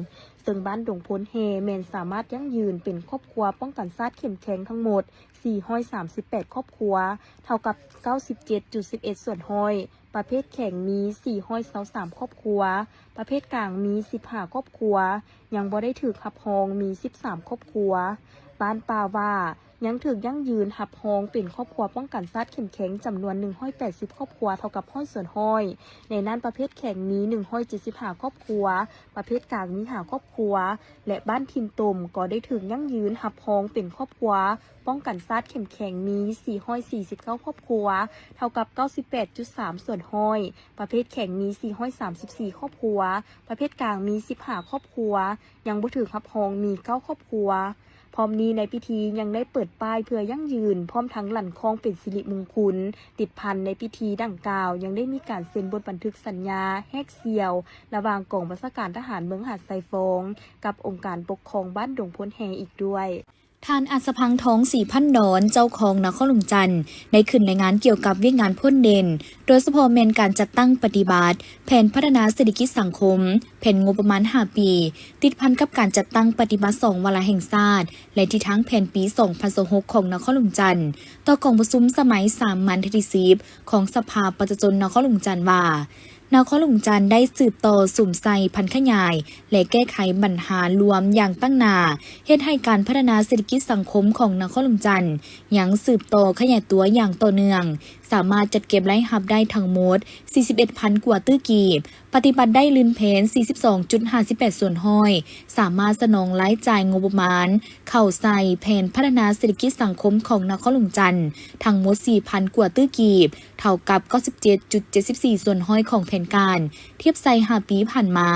ເຊິ່ງບ້ານດົງໂພນແຮ່ແມ່ນສາມາດຢັ້ງຢືນເປັນຄອບຄົວປ້ອງກັນຊາດເຂັ້ມແຂງທັງໝົດ ສີ່ຮ້ອຍສາມສິບແປດຄອບຄົວ, ເທົ່າກັບເກົ້າສິບເຈັດຈຸດສິບເອັດສ່ວນຮ້ອຍ, ປະເພດແຂງມີສີ່ຮ້ອຍຊາວສາມຄອບຄົວ, ປະເພດກາງມີສິບຫ້າຄອບຄົວ, ຍັງບໍ່ໄດ້ຖືກຮັບຮອງມີສິບສາມຄອບຄົວ, ບ້ານປ່າຫວ້າ ຍັງຖືກຢັ້ງຢືນຮັບຮອງເປັນຄອບຄົວປ້ອງກັນຊາດເຂັ້ມແຂງຈຳນວນໜຶ່ງຮ້ອຍແປດສິບຄອບຄົວ ເທົ່າກັບຮ້ອຍສ່ວນຮ້ອຍ, ໃນນັ້ນປະເພດແຂງມີໜຶ່ງຮ້ອຍເຈັດສິບຫ້າຄອບຄົວ, ປະເພດກາງມີຫ້າຄອບຄົວ ແລະ ບ້ານຖິ່ນຕົມກໍໄດ້ຖືກຢັ້ງຢືນຮັບຮອງເປັນຄອບຄົວປ້ອງກັນຊາດເຂັ້ມແຂງມີສີ່ຮ້ອຍສີ່ສິບເກົ້າຄອບຄົວ ເທົ່າກັບເກົ້າສິບແປດຈຸດສາມສ່ວນຮ້ອຍ, ປະເພດແຂງມີສີ່ຮ້ອຍສາມສິບສີ່ຄອບຄົວ, ປະເພດກາງມີສິບຫ້າຄອບຄົວ, ຍັງບໍ່ຖືກຮັບຮອງມີເກົ້າຄອບຄົວ. ພ້ອມນີ້ໃນພິທີຍັງໄດ້ເປີດປ້າຍເພື່ອຢັ້ງຢືນ ພ້ອມທັງລັ່ນຄ້ອງເປັນສິລິມຸງຄຸນ. ຕິດພັນໃນພິທີດັ່ງກ່າວ ຍັງໄດ້ມີການເຊັນບົດບັນທຶກສັນຍາແຮກສ່ຽວ ລະຫວ່າງກອງບັນຊາການທະຫານເມືອງຫາດຊາຍຟອງ ກັບອົງການປົກຄອງບ້ານດົງໂພນແຮ່ອີກດ້ວຍ. ທ່ານ ອັດສະພັງທອງ ສີພັນດອນ ເຈົ້າຄອງນະຄອນຫຼວງຈັນ ໄດ້ຂຶ້ນລາຍງານກ່ຽວກັບວຽກງານພົ້ນເດັ່ນ ໂດຍສະເພາະແມ່ນການຈັດຕັ້ງປະຕິບັດແຜນພັດທະນາເສດຖະກິດສັງຄົມ ແຜນງົບປະມານຫ້າປີ ຕິດພັນກັບການຈັດຕັ້ງປະຕິບັດສອງວາລະແຫ່ງຊາດ ແລະ ທິດທາງແຜນປີສອງພັນຊາວຫົກຂອງນະຄອນຫຼວງຈັນ ຕໍ່ກອງປະຊຸມສະໄໝສາມັນເທື່ອທີສິບຂອງສະພາປະຊາຊົນນະຄອນຫຼວງຈັນວ່າ ນະຄອນຫຼວງຈັນໄດ້ສືບຕໍ່ສຸມໃສ່ຜັນຂະຫຍາຍ ແລະ ແກ້ໄຂບັນຫາລວມຢ່າງຕັ້ງໜ້າ, ເຮັດໃຫ້ການພັດທະນາເສດຖະກິດສັງຄົມຂອງນະຄອນຫຼວງຈັນຍັງສືບຕໍ່ຂະຫຍາຍຕົວຢ່າງຕໍ່ເນື່ອງ, ສາມາດຈັດເກັບລາຍຮັບໄດ້ທັງໝົດສີ່ສິບເອັດພັນກວ່າຕື້ກີບ, ປະຕິບັດໄດ້ລື່ນແຜນສີ່ສິບສອງຈຸດຫ້າສິບແປດສ່ວນຮ້ອຍ, ສາມາດສະໜອງລາຍຈ່າຍງົບປະມານເຂົ້າໃສ່ແຜນພັດທະນາເສດຖະກິດສັງຄົມຂອງນະຄອນຫຼວງຈັນທັງໝົດສີ່ພັນກວ່າຕື້ກີບ, ເທົ່າກັບເກົ້າສິບເຈັດຈຸດເຈັດສິບສີ່ສ່ວນຮ້ອຍຂອງແຜນການ, ທຽບໃສ່ຫ້າປີຜ່ານມາ,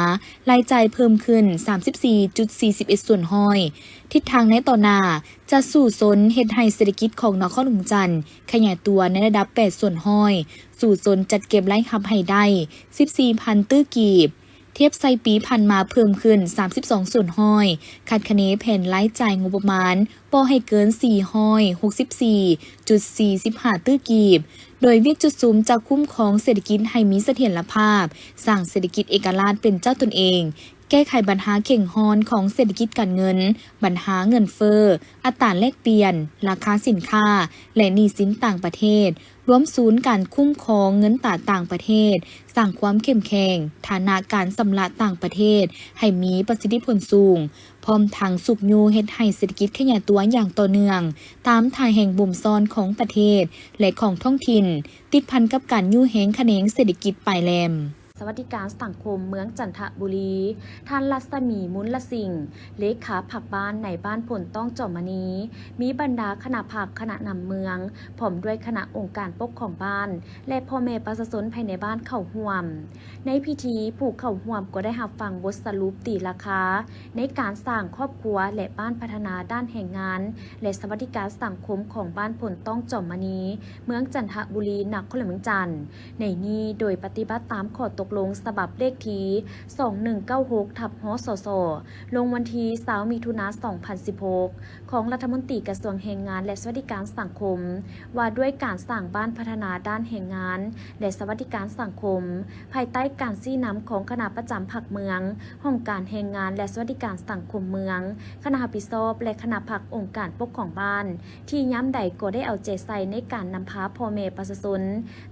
ລາຍຈ່າຍເພີ່ມຂຶ້ນສາມສິບສີ່ຈຸດສີ່ສິບເອັດສ່ວນຮ້ອຍ. ທິດທາງໃນຕໍ່ໜ້າຈະສູ້ຊົນເຮັດໃຫ້ເສດຖະກິດຂອງນະຄອນຫຼວງຈັນຂະຫຍາຍຕົວໃນລະດັບແປດສ່ວນຮ້ອຍ, ສູ້ຊົນຈັດເກັບລາຍຮັບໃຫ້ໄດ້ສິບສີ່ພັນຕື້ກີບ, ທຽບໃສ່ປີຜ່ານມາເພີ່ມຂຶ້ນສາມສິບສອງສ່ວນຮ້ອຍ, ຄາດຄະເນແຜນລາຍຈ່າຍງົບປະມານບໍ່ໃຫ້ເກີນສີ່ຮ້ອຍຫົກສິບສີ່ຈຸດສີ່ສິບຫ້າຕື້ກີບ, ໂດຍວຽກຈຸດສຸມຈະຄຸ້ມຄອງເສດຖະກິດໃຫ້ມີສະຖຽນລະພາບ, ສ້າງເສດຖະກິດເອກະລາດເປັນເຈົ້າຕົນເອງ, ແກ້ໄຂບັນຫາເຄັ່ງຮ້ອນຂອງເສດຖະກິດການເງິນ, ບັນຫາເງິນເຟີ້, ອັດຕາແລກປ່ຽນ, ລາຄາສິນຄ້າ ແລະ ໜີ້ສິນຕ່າງປະເທດ, ລວມສູນການຄຸ້ມຄອງເງິນຕາຕ່າງປະເທດ, ສ້າງຄວາມເຂັ້ມແຂງ, ຖານະການຊຳລະຕ່າງປະເທດໃຫ້ມີປະສິດທິຜົນສູງ, ພ້ອມທັງຊຸກຍູ້ເຮັດໃຫ້ເສດຖະກິດຂະຫຍາຍຕົວຢ່າງຕໍ່ເນື່ອງ ຕາມທ່າແຮງບົ່ມຊ້ອນຂອງປະເທດ ແລະ ຂອງທ້ອງຖິ່ນ, ຕິດພັນກັບການຍູ້ແຮງຂະແໜງເສດຖະກິດປາຍແຫຼມ. ສະຫວັດດີການສັງຄົມເມືອງຈັນທະບູລີ, ທ່ານລັດສະໝີ ມຸນລະສິງ, ເລຂາພັກບ້ານໃນບ້ານໂພນຕ້ອງ ຈອມມະນີ, ມີບັນດາຄະນະພັກ, ຄະນະນຳເມືອງ, ພ້ອມດ້ວຍຄະນະອົງການປົກຄອງບ້ານ ແລະ ພໍ່ແມ່ປະຊາຊົນພາຍໃນບ້ານເຂົ້າຮ່ວມ. ໃນພິທີ, ຜູ້ເຂົ້າຮ່ວມກໍໄດ້ຮັບຟັງບົດສະຫຼຸບຕີລາຄາໃນການສ້າງຄອບຄົວ ແລະ ບ້ານພັດທະນາດ້ານແຮງງານ ແລະ ສະຫວັດດີການສັງຄົມຂອງບ້ານໂພນຕ້ອງ ຈອມມະນີ, ເມືອງຈັນທະບູລີ, ນະຄອນຫຼວງວຽງຈັນ. ໃນນີ້ໂດຍປະຕິບັດຕາມຂໍ້ຕົກລົງສະບັບເລກທີສອງໜຶ່ງເກົ້າຫົກ ທັບ ຮສສ ລົງວັນທີຊາວ ມິຖຸນາ ສອງພັນສິບຫົກ ຂອງລັດຖະມົນຕີກະຊວງແຮງງານ ແລະ ສະຫວັດດີການສັງຄົມ ວ່າດ້ວຍການສ້າງບ້ານພັດທະນາດ້ານແຮງງານ ແລະ ສະຫວັດດີການສັງຄົມ ພາຍໃຕ້ການຊີ້ນຳຂອງຄະນະປະຈຳພັກເມືອງ, ຫ້ອງການແຮງງານ ແລະ ສະຫວັດດີການສັງຄົມເມືອງ, ຄະນະຮັບຜິດຊອບ ແລະ ຄະນະພັກອົງການປົກຄອງບ້ານ ທີ່ຍາມໃດກໍໄດ້ເອົາໃຈໃສ່ໃນການນຳພາພໍ່ແມ່ປະຊາຊົນ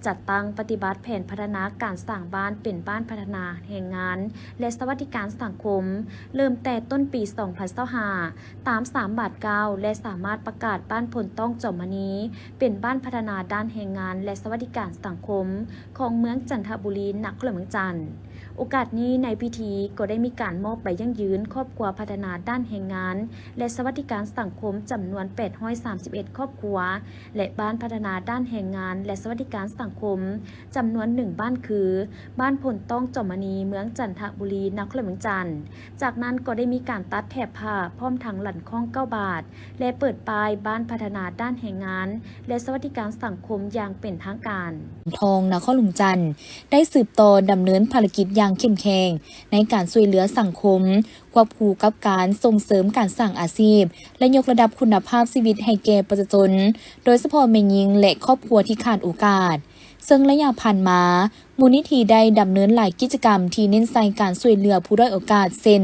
ຈັດຕັ້ງປະຕິບັດແຜນພັດທະນາການສ້າງບ້ານເປັນບ້ານພັດທະນາແຮງງານ ແລະ ສະຫວັດດີການສັງຄົມ ເລີ່ມແຕ່ຕົ້ນປີສອງພັນຊາວຫ້າ ຕາມສາມບາດກ້າວ ແລະ ສາມາດປະກາດບ້ານໂພນຕ້ອງ ຈອມມະນີ ເປັນບ້ານພັດທະນາດ້ານແຮງງານ ແລະ ສະຫວັດດີການສັງຄົມ ຂອງເມືອງຈັນທະບູລີ ນະຄອນຫຼວງວຽງຈັນ. ໂອກາດນີ້ໃນພິທີກໍໄດ້ມີການມອບໃບຢັ້ງຢືນຄອບຄົວພັດທະນາດ້ານແຮງງານ ແລະ ສະຫວັດດີການສັງຄົມ ຈຳນວນແປດຮ້ອຍສາມສິບເອັດຄອບຄົວ ແລະ ບ້ານພັດທະນາດ້ານແຮງງານ ແລະ ສະຫວັດດີການສັງຄົມ ຈຳນວນໜຶ່ງບ້ານຄື ບ້ານໂພນຕ້ອງ ຈອມມະນີ ເມືອງຈັນທະບູລີ ນະຄອນຫຼວງວຽງຈັນ. ຈາກນັ້ນກໍໄດ້ມີການຕັດແຖບຜ້າ ພ້ອມທັງລັນຄ້ອງເກົ້າບາດ ແລະ ເປີດປ້າຍບ້ານພັດທະນາດ້ານແຮງງານ ແລະ ສະຫວັດດີການສັງຄົມຢ່າງເປັນທາງການ. ທອງ ນະຄອນຫຼວງວຽງຈັນ ໄດ້ສືບຕໍ່ດຳເນີນພາລະກິດຢ່າງເຂັ້ມແຂງໃນການຊ່ວຍເຫຼືອສັງຄົມ ຄວບຄູ່ກັບການສົ່ງເສີມການສ້າງອາຊີບ ແລະ ຍົກລະດັບຄຸນນະພາບຊີວິດໃຫ້ແກ່ປະຊາຊົນ, ໂດຍສະເພາະແມ່ຍິງ ແລະ ຄອບຄົວທີ່ຂາດໂອກາດ. ເຊິ່ງໄລຍະຜ່ານມາ, ມູນນິທິໄດ້ດຳເນີນຫຼາຍກິດຈະກຳທີ່ເນັ້ນໃສ່ການຊ່ວຍເຫຼືອຜູ້ດ້ອຍໂອກາດ ເຊັ່ນ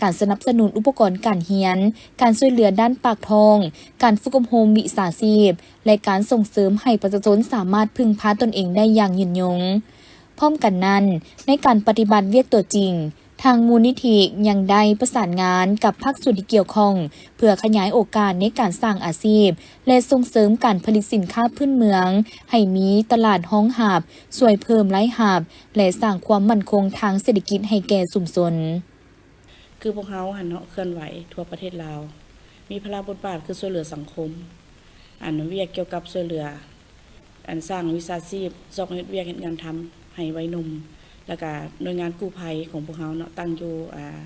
ການສະໜັບສະໜູນອຸປະກອນການຮຽນ, ການຊ່ວຍເຫຼືອດ້ານປາກທ້ອງ, ການຝຶກອົບຮົມວິຊາຊີບ ແລະ ການສົ່ງເສີມໃຫ້ປະຊາຊົນສາມາດເພິ່ງພາຕົນເອງໄດ້ຢ່າງຍືນຍົງ. ພ້ອມກັນນັ້ນ, ໃນການປະຕິບັດວຽກຕົວຈິງ, ທາງມູນນິທິຍັງໄດ້ປະສານງານກັບພາກສ່ວນທີ່ກ່ຽວຂ້ອງ ເພື່ອຂະຫຍາຍໂອກາດໃນການສ້າງອາຊີບ ແລະ ສົ່ງເສີມການຜະລິດສິນຄ້າພື້ນເມືອງໃຫ້ມີຕະຫຼາດຮອງຮັບ, ຊ່ວຍເພີ່ມລາຍຮັບ ແລະ ສ້າງຄວາມໝັ້ນຄົງທາງເສດຖະກິດໃຫ້ແກ່ຊຸມຊົນ. ຄືພວກເຮົາຫັ້ນເນາະ ເຄື່ອນໄຫວທົ່ວປະເທດລາວ, ມີພາລະບົດບາດຄືຊ່ວຍເຫຼືອສັງຄົມ, ອັນວຽກກ່ຽວກັບຊ່ວຍເຫຼືອ ອັນສ້າງວິຊາຊີບ, ຊອກເຮັດວຽກເຮັດງານທຳໃຫ້ໄວໜຸ່ມ, ແລ້ວກະໜ່ວຍງານກູ້ໄພຂອງພວກເຮົາເນາະ ຕັ້ງຢູ່ ອ່າ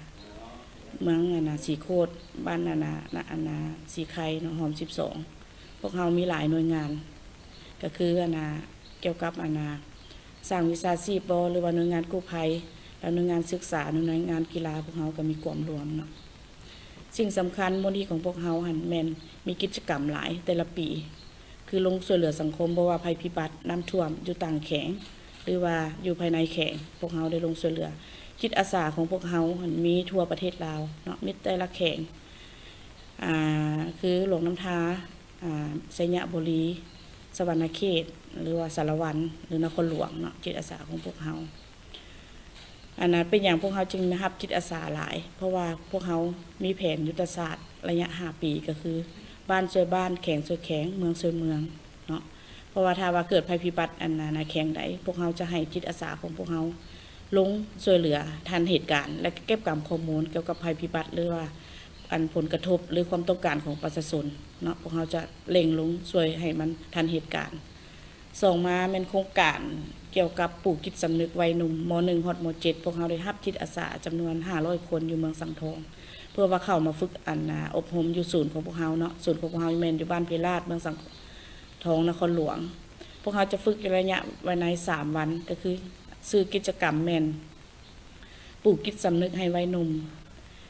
ເມືອງ ອັນນາ ສີໂຄດ, ບ້ານ ອັນນາ ອັນນາ ສີໄຄເນາະ, ຫອມສິບສອງ. ພວກເຮົາມີຫຼາຍໜ່ວຍງານ, ກະຄື ອັນນາ ກ່ຽວກັບ ອັນນາ ສ້າງວິຊາຊີບບໍ ຫຼືວ່າໜ່ວຍງານກູ້ໄພ ແລ້ວໜ່ວຍງານສຶກສາ ແລະ ໜ່ວຍງານກິລາ ພວກເຮົາກໍມີກວມລວມເນາະ. ສິ່ງສຳຄັນ ມູນນິທິຂອງພວກເຮົາຫັ້ນແມ່ນມີກິດຈະກຳຫຼາຍແຕ່ລະປີ ຄືລົງຊ່ວຍເຫຼືອສັງຄົມ ບໍ່ວ່າໄພພິບັດ, ນ້ຳຖ້ວມ ຢູ່ຕ່າງແຂວງ ຫຼືວ່າຢູ່ພາຍໃນແຂວງ, ພວກເຮົາໄດ້ລົງຊ່ວຍເຫຼືອ. ຈິດອາສາຂອງພວກເຮົາຫັ້ນມີທົ່ວປະເທດລາວເນາະ, ມີແຕ່ລະແຂວງ ອ່າ ຄືຫຼວງນ້ຳທາ, ອ່າ ໄຊຍະບູລີ, ສະຫວັນນະເຂດ ຫຼືວ່າສາລະວັນ ຫຼືນະຄອນຫຼວງເນາະ, ຈິດອາສາຂອງພວກເຮົາ. ອັນນັ້ນເປັນຫຍັງພວກເຮົາຈຶ່ງມາຮັບຈິດອາສາຫຼາຍ? ເພາະວ່າພວກເຮົາມີແຜນຍຸດທະສາດໄລຍະຫ້າປີ ກໍຄື ບ້ານຊ່ວຍບ້ານ, ແຂວງຊ່ວຍແຂວງ, ເມືອງຊ່ວຍເມືອງເນາະ. ເພາະວ່າຖ້າວ່າເກີດໄພພິບັດ ອັນນາ ໃນແຂວງໃດ, ພວກເຮົາຈະໃຫ້ຈິດອາສາຂອງພວກເຮົາລົງຊ່ວຍເຫຼືອທັນເຫດການ ແລະ ເກັບກຳຂໍ້ມູນກ່ຽວກັບໄພພິບັດ ຫຼືວ່າ ອັນຜົນກະທົບ ຫຼື ຄວາມຕ້ອງການຂອງປະຊາຊົນເນາະ, ພວກເຮົາຈະເລັ່ງລົງຊ່ວຍໃຫ້ມັນທັນເຫດການ. ສອງມາແມ່ນໂຄງການກ່ຽວກັບປູກຈິດສຳນຶກໄວໜຸ່ມ ມໍໜຶ່ງຮອດມໍເຈັດ, ພວກເຮົາໄດ້ຮັບຈິດອາສາຈຳນວນຫ້າຮ້ອຍຄົນຢູ່ເມືອງສັງທອງ ເພື່ອວ່າເຂົ້າມາຝຶກ ອັນນາ ອົບຮົມຢູ່ສູນຂອງພວກເຮົາເນາະ, ສູນຂອງພວກເຮົາແມ່ນຢູ່ບ້ານເພລາດ ເມືອງສັງທອງ ນະຄອນຫຼວງ. ພວກເຮົາຈະຝຶກຢູ່ໄລຍະໄວ້ໃນສາມວັນ, ກໍຄືຊື່ກິດຈະກຳແມ່ນ ປູກຈິດສຳນຶກໃຫ້ໄວໜຸ່ມ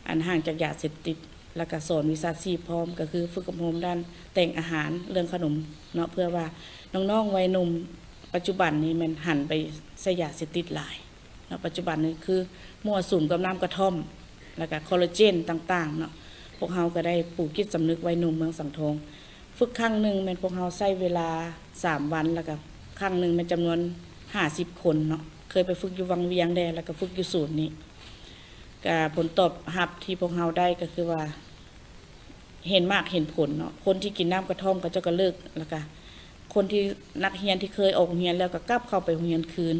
ອັນຫ່າງຈາກຢາເສບຕິດ ແລ້ວກະສອນວິຊາຊີບພ້ອມ ກໍຄືຝຶກອົບຮົມດ້ານແຕ່ງອາຫານ ເລື່ອງຂະໜົມເນາະ ເພື່ອວ່ານ້ອງໆໄວໜຸ່ມປັດຈຸບັນນີ້ແມ່ນຫັນໄປໃສ່ຢາເສບຕິດຫຼາຍເນາະ. ປັດຈຸບັນນີ້ຄືມົ້ວສຸມກັບນ້ຳກະທ່ອມ ແລ້ວກະຄໍລາເຈນຕ່າງໆເນາະ. ພວກເຮົາກໍໄດ້ປູກຈິດສຳນຶກໄວໜຸ່ມເມືອງສັງທອງ ຝຶກຄັ້ງໜຶ່ງແມ່ນພວກເຮົາໃຊ້ເວລາສາມວັນ ແລ້ວກະຄັ້ງໜຶ່ງແມ່ນຈຳນວນຫ້າສິບຄົນເນາະ. ເຄີຍໄປຝຶກຢູ່ວັງວຽງແດ່ ແລ້ວກະຝຶກຢູ່ສູນນີ້ ກະຜົນຕອບຮັບທີ່ພວກເຮົາໄດ້ກໍຄືວ່າ ເຫັນໝາກເຫັນຜົນເນາະ. ຄົນທີ່ກິນນ້ຳກະທ່ອມເຂົາເຈົ້າກໍເລີກ ແລ້ວກະຄົນທີ່ ນັກຮຽນທີ່ເຄີຍອອກໂຮງຮຽນແລ້ວກໍກັບເຂົ້າໄປໂຮງຮຽນຄືນ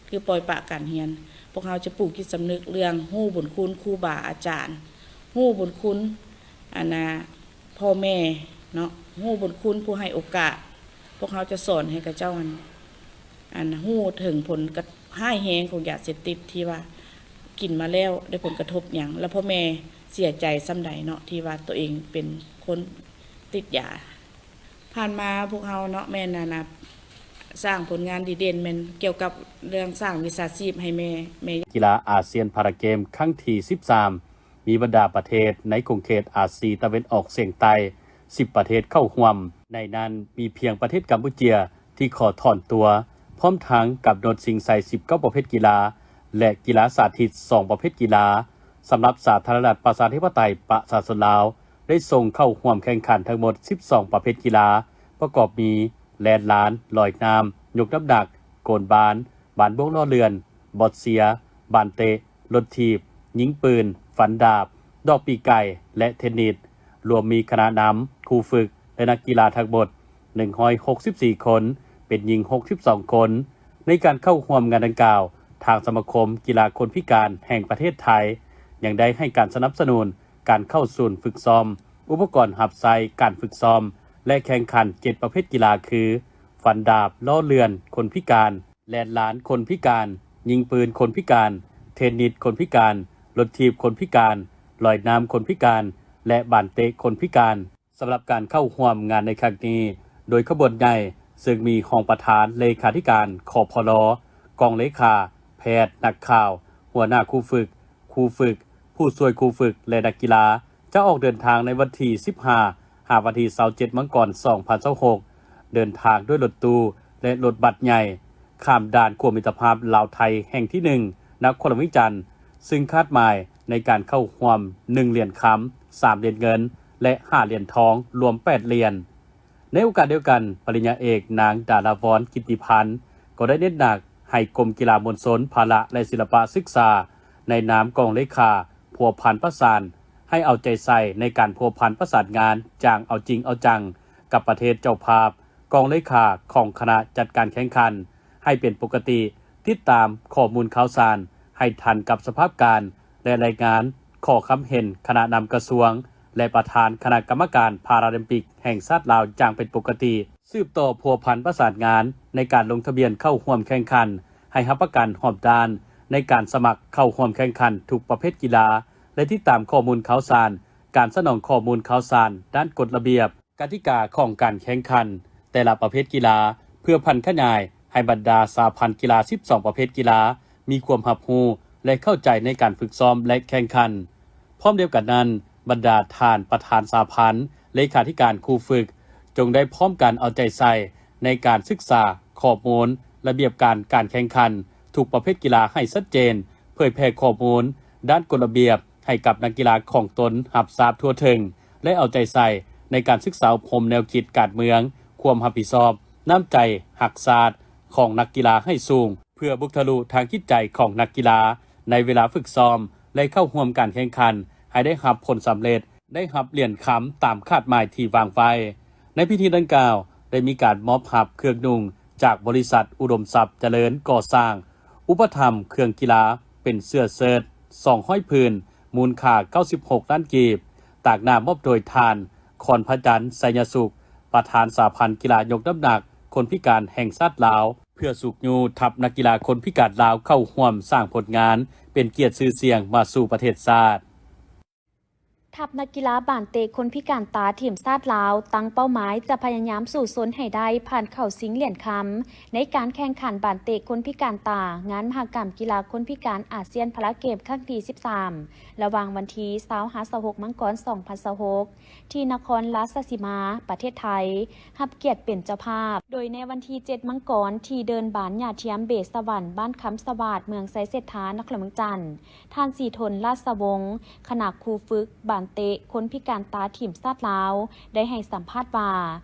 ຄືປ່ອຍປະການຮຽນ. ພວກເຮົາຈະປູກຈິດສຳນຶກເລື່ອງຮູ້ບຸນຄຸນຄູບາອາຈານ, ຮູ້ບຸນຄຸນ ອັນນ່າ ພໍ່ແມ່ເນາະ, ຮູ້ບຸນຄຸນຜູ້ໃຫ້ໂອກາດ. ພວກເຮົາຈະສອນໃຫ້ເຂົາເຈົ້າ ອັນ ອັນຮູ້ເຖິງຜົນກະ ຮ້າຍແຮງຂອງຢາເສບຕິດທີ່ວ່າກິນມາແລ້ວໄດ້ຜົນກະທົບຫຍັງ ແລະ ພໍ່ແມ່ເສຍໃຈສ່ຳໃດເນາະ ທີ່ວ່າຕົວເອງເປັນຄົນຕິດຢາ. ຜ່ານມາພວກເຮົາເນາະ ແມ່ນ ອັນນ່າ ສ້າງຜົນງານດີເດັ່ນແມ່ນກ່ຽວກັບເລື່ອງສ້າງວິຊາຊີບໃຫ້ແມ່, ແມ່ ກິລາອາຊຽນພາຣາເກມຄັ້ງທີສິບສາມ ມີບັນດາປະເທດໃນຂົງເຂດອາຊີຕາເວັນອອກສຽງໃຕ້ ສິບປະເທດເຂົ້າຮ່ວມ. ໃນນັ້ນມີພຽງປະເທດກຳປູເຈຍທີ່ຂໍຖອນຕົວ, ພ້ອມທັງກຳນົດຊິງໄຊສິບເກົ້າປະເພດກິລາ ແລະ ກິລາສາທິດສອງປະເພດກິລາ. ສຳລັບສາທາລະນະລັດປະຊາທິປະໄຕປະຊາຊົນລາວ ໄດ້ສົ່ງເຂົ້າຮ່ວມແຂ່ງຂັນທັງໝົດສິບສອງປະເພດກິລາ ປະກອບມີ ແລ່ນລານ, ລອຍນ້ຳ, ຍົກນ້ຳໜັກ, ໂກນບານ, ບານບວກລໍ້ເລື່ອນ, ບອດເຊຍ, ບານເຕະ, ລົດຖີບ, ຍິງປືນ, ຟັນດາບ, ດອກປີກໄກ່ ແລະ ເທນນິດ. ລວມມີຄະນະນຳ, ຄູຝຶກ ແລະ ນັກກິລາທັງໝົດໜຶ່ງຮ້ອຍຫົກສິບສີ່ຄົນ, ເປັນຍິງຫົກສິບສອງຄົນ. ໃນການເຂົ້າຮ່ວມງານດັ່ງກ່າວ, ທາງສະມາຄົມກິລາຄົນພິການແຫ່ງປະເທດໄທ ຍັງໄດ້ໃຫ້ການສະໜັບສະໜູນການເຂົ້າສູນຝຶກຊ້ອມ, ອຸປະກອນຮັບໃຊ້ການຝຶກຊ້ອມ ແລະ ແຂ່ງຂັນເຈັດປະເພດກິລາຄື ຟັນດາບ, ລໍ້ເລື່ອນຄົນພິການ, ແລ່ນລານຄົນພິການ, ຍິງປືນຄົນພິການ, ເທນນິດຄົນພິການ, ລົດຖີບຄົນພິການ, ລອຍນ້ຳຄົນພິການ ແລະ ບານເຕະຄົນພິການ. ສຳລັບການເຂົ້າຮ່ວມງານໃນຄັ້ງນີ້ ໂດຍຂະບວນໃຫຍ່ ເຊິ່ງມີຮອງປະທານເລຂາທິການ ຄພລ, ກອງເລຂາ, ແພດ, ນັກຂ່າວ, ຫົວໜ້າຄູຝຶກ, ຄູຝຶກ, ຜູ້ຊ່ວຍຄູຝຶກ ແລະ ນັກກິລາ ຈະອອກເດີນທາງໃນວັນທີສິບຫ້າ ຫາວັນທີຊາວເຈັດ ມັງກອນ ສອງພັນຊາວຫົກ ເດີນທາງດ້ວຍລົດຕູ້ ແລະ ລົດບັສໃຫຍ່ ຂ້າມດ່ານຂົວມິດຕະພາບລາວໄທແຫ່ງທີໜຶ່ງ ນະຄອນຫຼວງວຽງຈັນ ຊຶ່ງຄາດໝາຍໃນການເຂົ້າຮ່ວມ ໜຶ່ງຫຼຽນຄຳ, ສາມຫຼຽນເງິນ ແລະ ຫ້າຫຼຽນທອງ ລວມແປດຫຼຽນ. ໃນໂອກາດດຽວກັນ, ປະລິນຍາເອກ ນາງ ດາລາວອນ ກິດຕິພັນ ກໍໄດ້ເນັ້ນໜັກໃຫ້ກົມກິລາມວນຊົນ, ພະລະ ແລະ ສິລະປະສຶກສາ ໃນນາມກອງເລຂາ ພົວພັນປະສານ ໃຫ້ເອົາໃຈໃສ່ໃນການພົວພັນປະສານງານຢ່າງເອົາຈິງເອົາຈັງກັບປະເທດເຈົ້າພາບ, ກອງເລຂາຂອງຄະນະຈັດການແຂ່ງຂັນໃຫ້ເປັນປົກກະຕິ, ຕິດຕາມຂໍ້ມູນຂ່າວສານໃຫ້ທັນກັບສະພາບການ ແລະ ລາຍງານຂໍ້ຄຳເຫັນຄະນະນຳກະຊວງ ແລະ ປະທານຄະນະກຳມະການພາຣາລິມປິກແຫ່ງຊາດລາວຢ່າງເປັນປົກກະຕິ, ສືບຕໍ່ພົວພັນປະສານງານໃນການລົງທະບຽນເຂົ້າຮ່ວມແຂ່ງຂັນ ໃຫ້ຮັບປະກັນຮອບດ້ານໃນການສະໝັກເຂົ້າຮ່ວມແຂ່ງຂັນທຸກປະເພດກິລາ ແລະ ຕິດຕາມຂໍ້ມູນຂ່າວສານ, ການສະໜອງຂໍ້ມູນຂ່າວສານດ້ານກົດລະບຽບ, ກະຕິກາຂອງການແຂ່ງຂັນແຕ່ລະປະເພດກິລາ ເພື່ອຜັນຂະຫຍາຍໃຫ້ບັນດາສະຫະພັນກິລາສິບສອງປະເພດກິລາ ມີຄວາມຮັບຮູ້ ແລະ ເຂົ້າໃຈໃນການຝຶກຊ້ອມ ແລະ ແຂ່ງຂັນ. ພ້ອມດຽວກັນນັ້ນ, ບັນດາທ່ານປະທານສະຫະພັນ, ເລຂາທິການຄູຝຶກ ຈົ່ງໄດ້ພ້ອມກັນເອົາໃຈໃສ່ໃນການສຶກສາຂໍ້ມູນລະບຽບການການແຂ່ງຂັນທຸກປະເພດກິລາໃຫ້ຊັດເຈນ, ເຜີຍແຜ່ຂໍ້ມູນດ້ານກົດລະບຽບໃຫ້ກັບນັກກິລາຂອງຕົນຮັບຊາບທົ່ວເຖິງ ແລະ ເອົາໃຈໃສ່ໃນການສຶກສາອົບຮົມແນວຄິດການເມືອງ, ຄວາມຮັບຜິດຊອບ, ນ້ຳໃຈຮັກຊາດຂອງນັກກິລາໃຫ້ສູງ ເພື່ອບຸກທະລຸທາງຈິດໃຈຂອງນັກກິລາໃນເວລາຝຶກຊ້ອມ ແລະ ເຂົ້າຮ່ວມການແຂ່ງຂັນໃຫ້ໄດ້ຮັບຜົນສຳເລັດ, ໄດ້ຮັບຫຼຽນຄຳຕາມຄາດໝາຍທີ່ວາງໄວ້. ໃນພິທີດັ່ງກ່າວ ໄດ້ມີການມອບຮັບເຄື່ອງນຸ່ງຈາກບໍລິສັດອຸດົມຊັບຈະເລີນກໍ່ສ້າງ, ອຸປະຖຳເຄື່ອງກິລາເປັນເສື້ອເຊີດສອງຮ້ອຍຜືນ ມູນຄ່າເກົ້າສິບຫົກລ້ານກີບ, ຕາງໜ້າມອບໂດຍທ່ານ ຄອນພະຈັນ ໄຊຍະສຸກ ປະທານສະຫະພັນກິລາຍົກນ້ຳໜັກຄົນພິການແຫ່ງຊາດລາວ ເພື່ອຊຸກຍູ້ທັບນັກກິລາຄົນພິການລາວເຂົ້າຮ່ວມສ້າງຜົນງານເປັນກຽດຊື່ສຽງມາສູ່ປະເທດຊາດ. ທັບນັກກິລາບານເຕະຄົນພິການຕາທີມຊາດລາວ ຕັ້ງເປົ້າໝາຍຈະພະຍາຍາມສູ້ຊົນໃຫ້ໄດ້ຜ່ານເຂົ້າຊິງຫຼຽນຄຳ ໃນການແຂ່ງຂັນບານເຕະຄົນພິການຕາ ງານມະຫະກຳກິລາຄົນພິການອາຊຽນພາລາເກມຄັ້ງທີສິບສາມ ລະຫວ່າງວັນທີຊາວ ຫາ ຊາວຫົກ ມັງກອນ ສອງພັນຊາວຫົກ ທີ່ນະຄອນລາຊະສີມາ ປະເທດໄທ ຮັບກຽດເປັນເຈົ້າພາບ. ໂດຍໃນວັນທີເຈັດ ມັງກອນ ທີ່ເດີ່ນບານຫຍ້າທຽມເບສະຫວັນ ບ້ານຄຳສະຫວາດ ເມືອງໄຊເສດຖາ ນະຄອນຫຼວງວຽງຈັນ, ທ່ານ ສີທົນ ລາດສະວົງ ຄະນະຄູຝຶກບານເຕະຄົນພິການຕາທີມຊາດລາວ ໄດ້ໃຫ້ສຳພາດວ່າ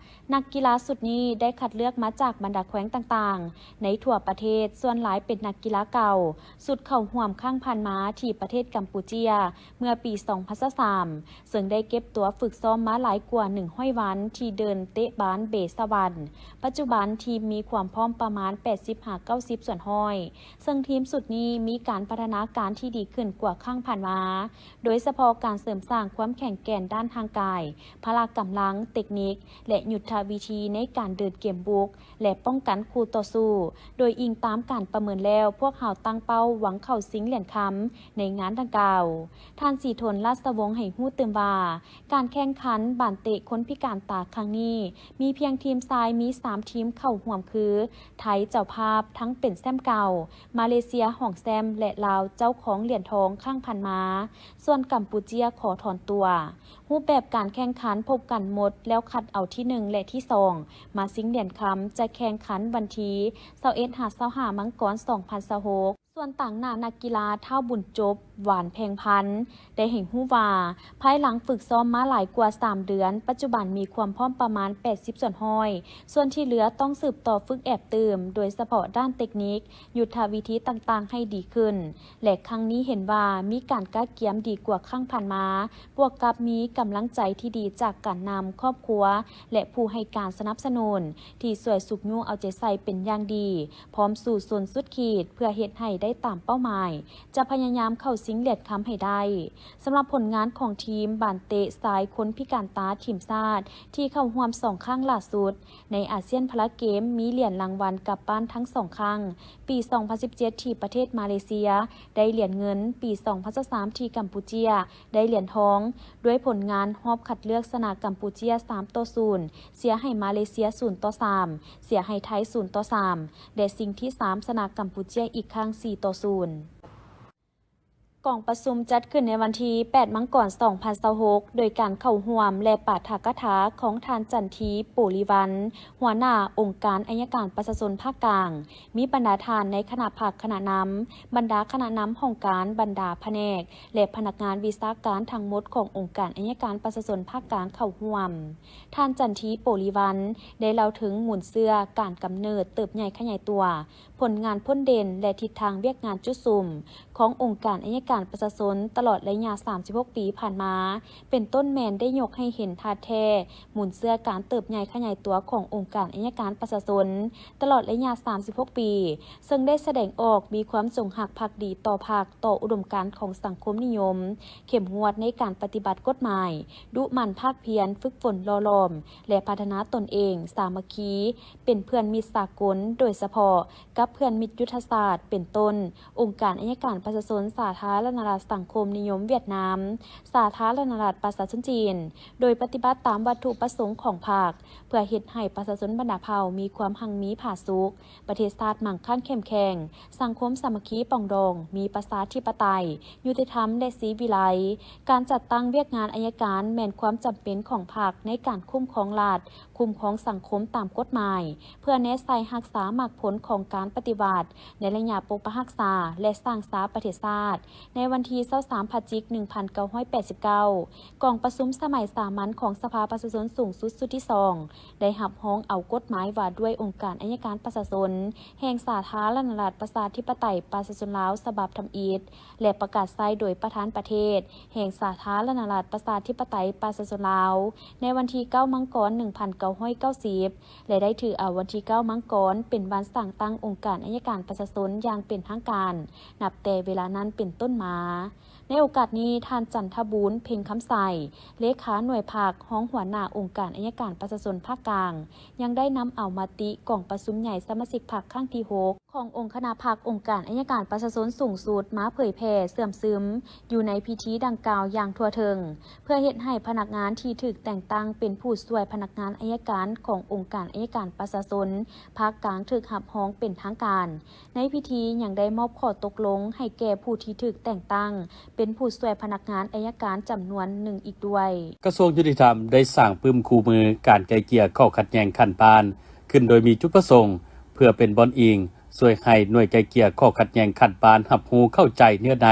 ນັກກິລາຊຸດນີ້ໄດ້ຄັດເລືອກມາຈາກບັນດາແຂວງຕ່າງໆ ໃນທົ່ວປະເທດ, ສ່ວນຫຼາຍເປັນນັກກິລາເກົ່າ ຊຸດເຂົ້າຮ່ວມຄັ້ງຜ່ານມາທີ່ປະເທດກຳປູເຈຍ ເມື່ອປີສອງພັນຊາວສາມ ເຊິ່ງໄດ້ເກັບຕົວຝຶກຊ້ອມມາຫຼາຍກວ່າໜຶ່ງຮ້ອຍວັນ ທີ່ເດີ່ນເຕະບານເບສະຫວັນ. ປັດຈຸບັນທີມມີຄວາມພ້ອມປະມານແປດສິບຫາເກົ້າສິບສ່ວນຮ້ອຍ ເຊິ່ງທີມຊຸດນີ້ມີການພັດທະນາການທີ່ດີຂຶ້ນກວ່າຄັ້ງຜ່ານມາ, ໂດຍສະເພາະການເສີມສ້າງຄວາມແຂງແກ່ນດ້ານຮ່າງກາຍ, ພະລະກຳລັງ, ເຕັກນິກ ແລະ ຍຸດທະວິທີໃນການເດີນເກມບຸກ ແລະ ປ້ອງກັນຄູ່ຕໍ່ສູ້. ໂດຍອີງຕາມການປະເມີນແລ້ວ, ພວກເຮົາຕັ້ງເປົ້າຫວັງເຂົ້າຊິງຫຼຽນຄຳໃນງານດັ່ງກ່າວ. ທ່ານ ສີທົນ ລາດສະວົງ ໃຫ້ຮູ້ຕື່ມວ່າ ການແຂ່ງຂັນບານເຕະຄົນພິການຕາຄັ້ງນີ້ ມີພຽງທີມຊາຍມີສາມທີມເຂົ້າຮ່ວມຄື ໄທເຈົ້າພາບທັງເປັນແຊ້ມເກົ່າ, ມາເລເຊຍຮອງແຊ້ມ ແລະ ລາວເຈົ້າຄອງຫຼຽນທອງຄັ້ງຜ່ານມາ, ສ່ວນກຳປູເຈຍຂໍຖອນຕົວ. ຮູບແບບການແຂ່ງຂັນພົບກັນໝົດແລ້ວຄັດເອົາທີໜຶ່ງ ແລະ ທີສອງ ມາຊິງຫຼຽນຄຳ ຈະແຂ່ງຂັນວັນທີຊາວເອັດ ຫາ ຊາວຫ້າ ມັງກອນ ສອງພັນຊາວຫົກ. ສ່ວນຕາງໜ້ານັກກິລາ ທ້າວ ບຸນຈົບ ຫວານແພງພັນ ໄດ້ໃຫ້ຮູ້ວ່າ ພາຍຫຼັງຝຶກຊ້ອມມາຫຼາຍກວ່າສາມເດືອນ, ປັດຈຸບັນມີຄວາມພ້ອມປະມານແປດສິບສ່ວນຮ້ອຍ ສ່ວນທີ່ເຫຼືອຕ້ອງສືບຕໍ່ຝຶກແອບຕື່ມ, ໂດຍສະເພາະດ້ານເຕັກນິກ, ຍຸດທະວິທີຕ່າງໆໃຫ້ດີຂຶ້ນ ແລະ ຄັ້ງນີ້ເຫັນວ່າມີການກະກຽມດີກວ່າຄັ້ງຜ່ານມາ, ບວກກັບມີກຳລັງໃຈທີ່ດີຈາກການນຳຄອບຄົວ ແລະ ຜູ້ໃຫ້ການສະໜັບສະໜູນ ທີ່ຊ່ວຍຊຸກຍູ້ເອົາໃຈໃສ່ເປັນຢ່າງດີ, ພ້ອມສູ້ຊົນສຸດຂີດເພື່ອເຮັດໃຫ້ໄດ້ຕາມເປົ້າໝາຍ, ຈະພະຍາຍາມເຂົ້າຊິງຫຼຽນຄຳໃຫ້ໄດ້. ສຳລັບຜົນງານຂອງທີມບານເຕະຊາຍຄົນພິການຕາທີມຊາດ ທີ່ເຂົ້າຮ່ວມສອງຄັ້ງຫຼ້າສຸດໃນອາຊຽນພາລາເກມ ມີຫຼຽນລາງວັນກັບບ້ານທັງສອງຄັ້ງ, ປີສອງພັນສິບເຈັດ ທີ່ປະເທດມາເລເຊຍ ໄດ້ຫຼຽນເງິນ, ປີສອງພັນຊາວສາມ ທີ່ກຳປູເຈຍ ໄດ້ຫຼຽນທອງ, ດ້ວຍຜົນງານຮອບຄັດເລືອກຊະນະກຳປູເຈຍສາມຕໍ່ສູນ, ເສຍໃຫ້ມາເລເຊຍສູນຕໍ່ສາມ, ເສຍໃຫ້ໄທສູນຕໍ່ສາມ ແລະ ຊິງທີສາມ ຊະນະກຳປູເຈຍອີກຄັ້ງສີ່ຕໍ່ສູນ. ກອງປະຊຸມຈັດຂຶ້ນໃນວັນທີແປດ ມັງກອນ ສອງພັນຊາວຫົກ ໂດຍການເຂົ້າຮ່ວມ ແລະ ປາຖະກະຖາຂອງທ່ານ ຈັນທີ ໂປລິວັນ ຫົວໜ້າອົງການໄອຍະການປະຊາຊົນພາກກາງ, ມີບັນດາທ່ານໃນຄະນະພັກຄະນະນຳ, ບັນດາຄະນະນຳຫ້ອງການ, ບັນດາພະແນກ ແລະ ພະນັກງານວິຊາການທັງໝົດຂອງອົງການໄອຍະການປະຊາຊົນພາກກາງເຂົ້າຮ່ວມ. ທ່ານ ຈັນທີ ໂປລິວັນ ໄດ້ເລົ່າເຖິງມູນເຊື້ອ, ການກຳເນີດ, ເຕີບໃຫຍ່ຂະຫຍາຍຕົວ, ຜົນງານພົ້ນເດັ່ນ ແລະ ທິດທາງວຽກງານຈຸດສຸມຂອງອົງການໄອຍະການປະຊາຊົນຕະຫຼອດໄລຍະສາມສິບຫົກປີຜ່ານມາ, ເປັນຕົ້ນແມ່ນໄດ້ຍົກໃຫ້ເຫັນທາດແທ້ມູນເຊື້ອການເຕີບໃຫຍ່ຂະຫຍາຍຕົວຂອງອົງການໄອຍະການປະຊາຊົນຕະຫຼອດໄລຍະສາມສິບຫົກປີ, ເຊິ່ງໄດ້ສະແດງອອກມີຄວາມຈົງຮັກພັກດີຕໍ່ພັກ, ຕໍ່ອຸດົມການຂອງສັງຄົມນິຍົມ, ເຂັ້ມງວດໃນການປະຕິບັດກົດໝາຍ, ດຸໝັ່ນພາກພຽນຝຶກຝົນຫຼໍ່ຫຼອມ ແລະ ພັດທະນາຕົນເອງ, ສາມັກຄີ, ເປັນເພື່ອນມິດສາກົນ, ໂດຍສະເພາະກັບເພື່ອນມິດຍຸດທະສາດ ເປັນຕົ້ນ ອົງການໄອຍະການປະຊາຊົນສາທາລະນະລັດສັງຄົມນິຍົມຫວຽດນາມ, ສາທາລະນະລັດປະຊາຊົນຈີນ, ໂດຍປະຕິບັດຕາມວັດຖຸປະສົງຂອງພັກ ເພື່ອເຮັດໃຫ້ປະຊາຊົນບັນດາເຜົ່າມີຄວາມຮັ່ງມີຜາສຸກ, ປະເທດຊາດມັ່ງຄັ່ງເຂັ້ມແຂງ, ສັງຄົມສາມັກຄີປອງດອງ, ມີປະຊາທິປະໄຕ, ຍຸຕິທຳ ແລະ ສີວິໄລ. ການຈັດຕັ້ງວຽກງານໄອຍະການແມ່ນຄວາມຈຳເປັນຂອງພັກໃນການຄຸ້ມຄອງລັດ, ຄຸ້ມຄອງສັງຄົມຕາມກົດໝາຍ ເພື່ອແນໃສ່ຮັກສາໝາກຜົນຂອງການປະຕິວັດໃນໄລຍະປົກປັກຮັກສາ ແລະ ສ້າງສາປະເທດຊາດ. ໃນວັນທີຊາວສາມ ພະຈິກ ໜຶ່ງພັນເກົ້າຮ້ອຍແປດສິບເກົ້າ ກອງປະຊຸມສະໄໝສາມັນຂອງສະພາປະຊາຊົນສູງສຸດຊຸດທີສອງ ໄດ້ຮັບຮອງເອົາກົດໝາຍວ່າດ້ວຍອົງການໄອຍະການປະຊາຊົນແຫ່ງສາທາລະນະລັດປະຊາທິປະໄຕປະຊາຊົນລາວ ສະບັບທຳອິດ ແລະ ປະກາດໃຊ້ໂດຍປະທານປະເທດແຫ່ງສາທາລະນະລັດປະຊາທິປະໄຕປະຊາຊົນລາວ ໃນວັນທີເກົ້າ ມັງກອນ ໜຶ່ງພັນເກົ້າຮ້ອຍເກົ້າສິບ ແລະ ໄດ້ຖືເອົາວັນທີເກົ້າ ມັງກອນ ເປັນວັນສ້າງຕັ້ງອົງການໄອຍະການປະຊາຊົນຢ່າງເປັນທາງການ ນັບແຕ່ເວລານັ້ນເປັນຕົ້ນມາ. ໃນໂອກາດນີ້, ທ່ານ ຈັນທະບູນ ເພັງຄຳໄຊ, ເລຂາໜ່ວຍພັກ, ຮອງຫົວໜ້າອົງການໄອຍະການປະຊາຊົນພາກກາງ, ຍັງໄດ້ນຳເອົາມະຕິກອງປະຊຸມໃຫຍ່ສະມາຊິກພັກຄັ້ງທີຫົກ ຂອງອົງຄະນະພັກອົງການໄອຍະການປະຊາຊົນສູງສຸດມາເຜີຍແຜ່ເຊື່ອມຊຶມຢູ່ໃນພິທີດັ່ງກ່າວຢ່າງທົ່ວເຖິງ, ເພື່ອເຮັດໃຫ້ພະນັກງານທີ່ຖືກແຕ່ງຕັ້ງເປັນຜູ້ຊ່ວຍພະນັກງານໄອຍະການຂອງອົງການໄອຍະການປະຊາຊົນພາກກາງຖືກຮັບຮອງເປັນທາງການ. ໃນພິທີຍັງໄດ້ມອບຂໍ້ຕົກລົງໃຫ້ແກ່ຜູ້ທີ່ຖືກແຕ່ງຕັ້ງເປັນຜູ້ຊ່ວຍພະນັກງານໄອຍະການຈຳນວນໜຶ່ງອີກດ້ວຍ. ກະຊວງຍຸຕິທຳໄດ້ສ້າງປຶ້ມຄູ່ມືການໄກ່ເກ່ຍຂໍ້ຂັດແຍ່ງຂັ້ນບ້ານຂຶ້ນ ໂດຍມີຈຸດປະສົງເພື່ອເປັນບ່ອນອີງ ຊ່ວຍໃຫ້ໜ່ວຍໄກ່ເກ່ຍຂໍ້ຂັດແຍ່ງຂັ້ນບ້ານຮັບຮູ້ເຂົ້າໃຈເນື້ອໃນ,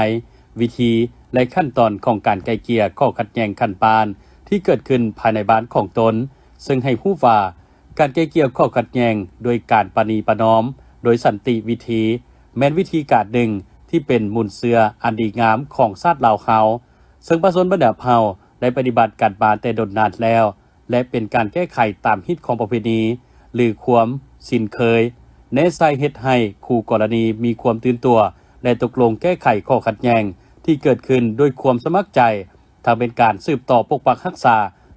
ວິທີ ແລະ ຂັ້ນຕອນຂອງການໄກ່ເກ່ຍຂໍ້ຂັດແຍ່ງຂັ້ນບ້ານທີ່ເກີດຂຶ້ນພາຍໃນບ້ານຂອງຕົນ, ເຊິ່ງໃຫ້ຮູ້ວ່າ ການໄກ່ເກ່ຍຂໍ້ຂັດແຍ່ງໂດຍການປະນີປະນອມໂດຍສັນຕິວິທີ ແມ່ນວິທີການໜຶ່ງທີ່ເປັນມູນເຊື້ອອັນດີງາມຂອງຊາດລາວເຮົາ, ເຊິ່ງປະຊາຊົນບັນດາເຜົ່າໄດ້ປະຕິບັດກັນມາແຕ່ດົນນານແລ້ວ ແລະ ເປັນການແກ້ໄຂຕາມຮີດຄອງປະເພນີ ຫຼື ຄວາມຊິນເຄີຍ, ແນໃສ່ເຮັດໃຫ້ຄູ່ກໍລະນີມີຄວາມຕື່ນຕົວ ແລະ ຕົກລົງແກ້ໄຂຂໍ້ຂັດແຍ່ງທີ່ເກີດຂຶ້ນດ້ວຍຄວາມສະໝັກໃຈ, ທັງເປັນການສືບຕໍ່ປົກປັກຮັກສາ,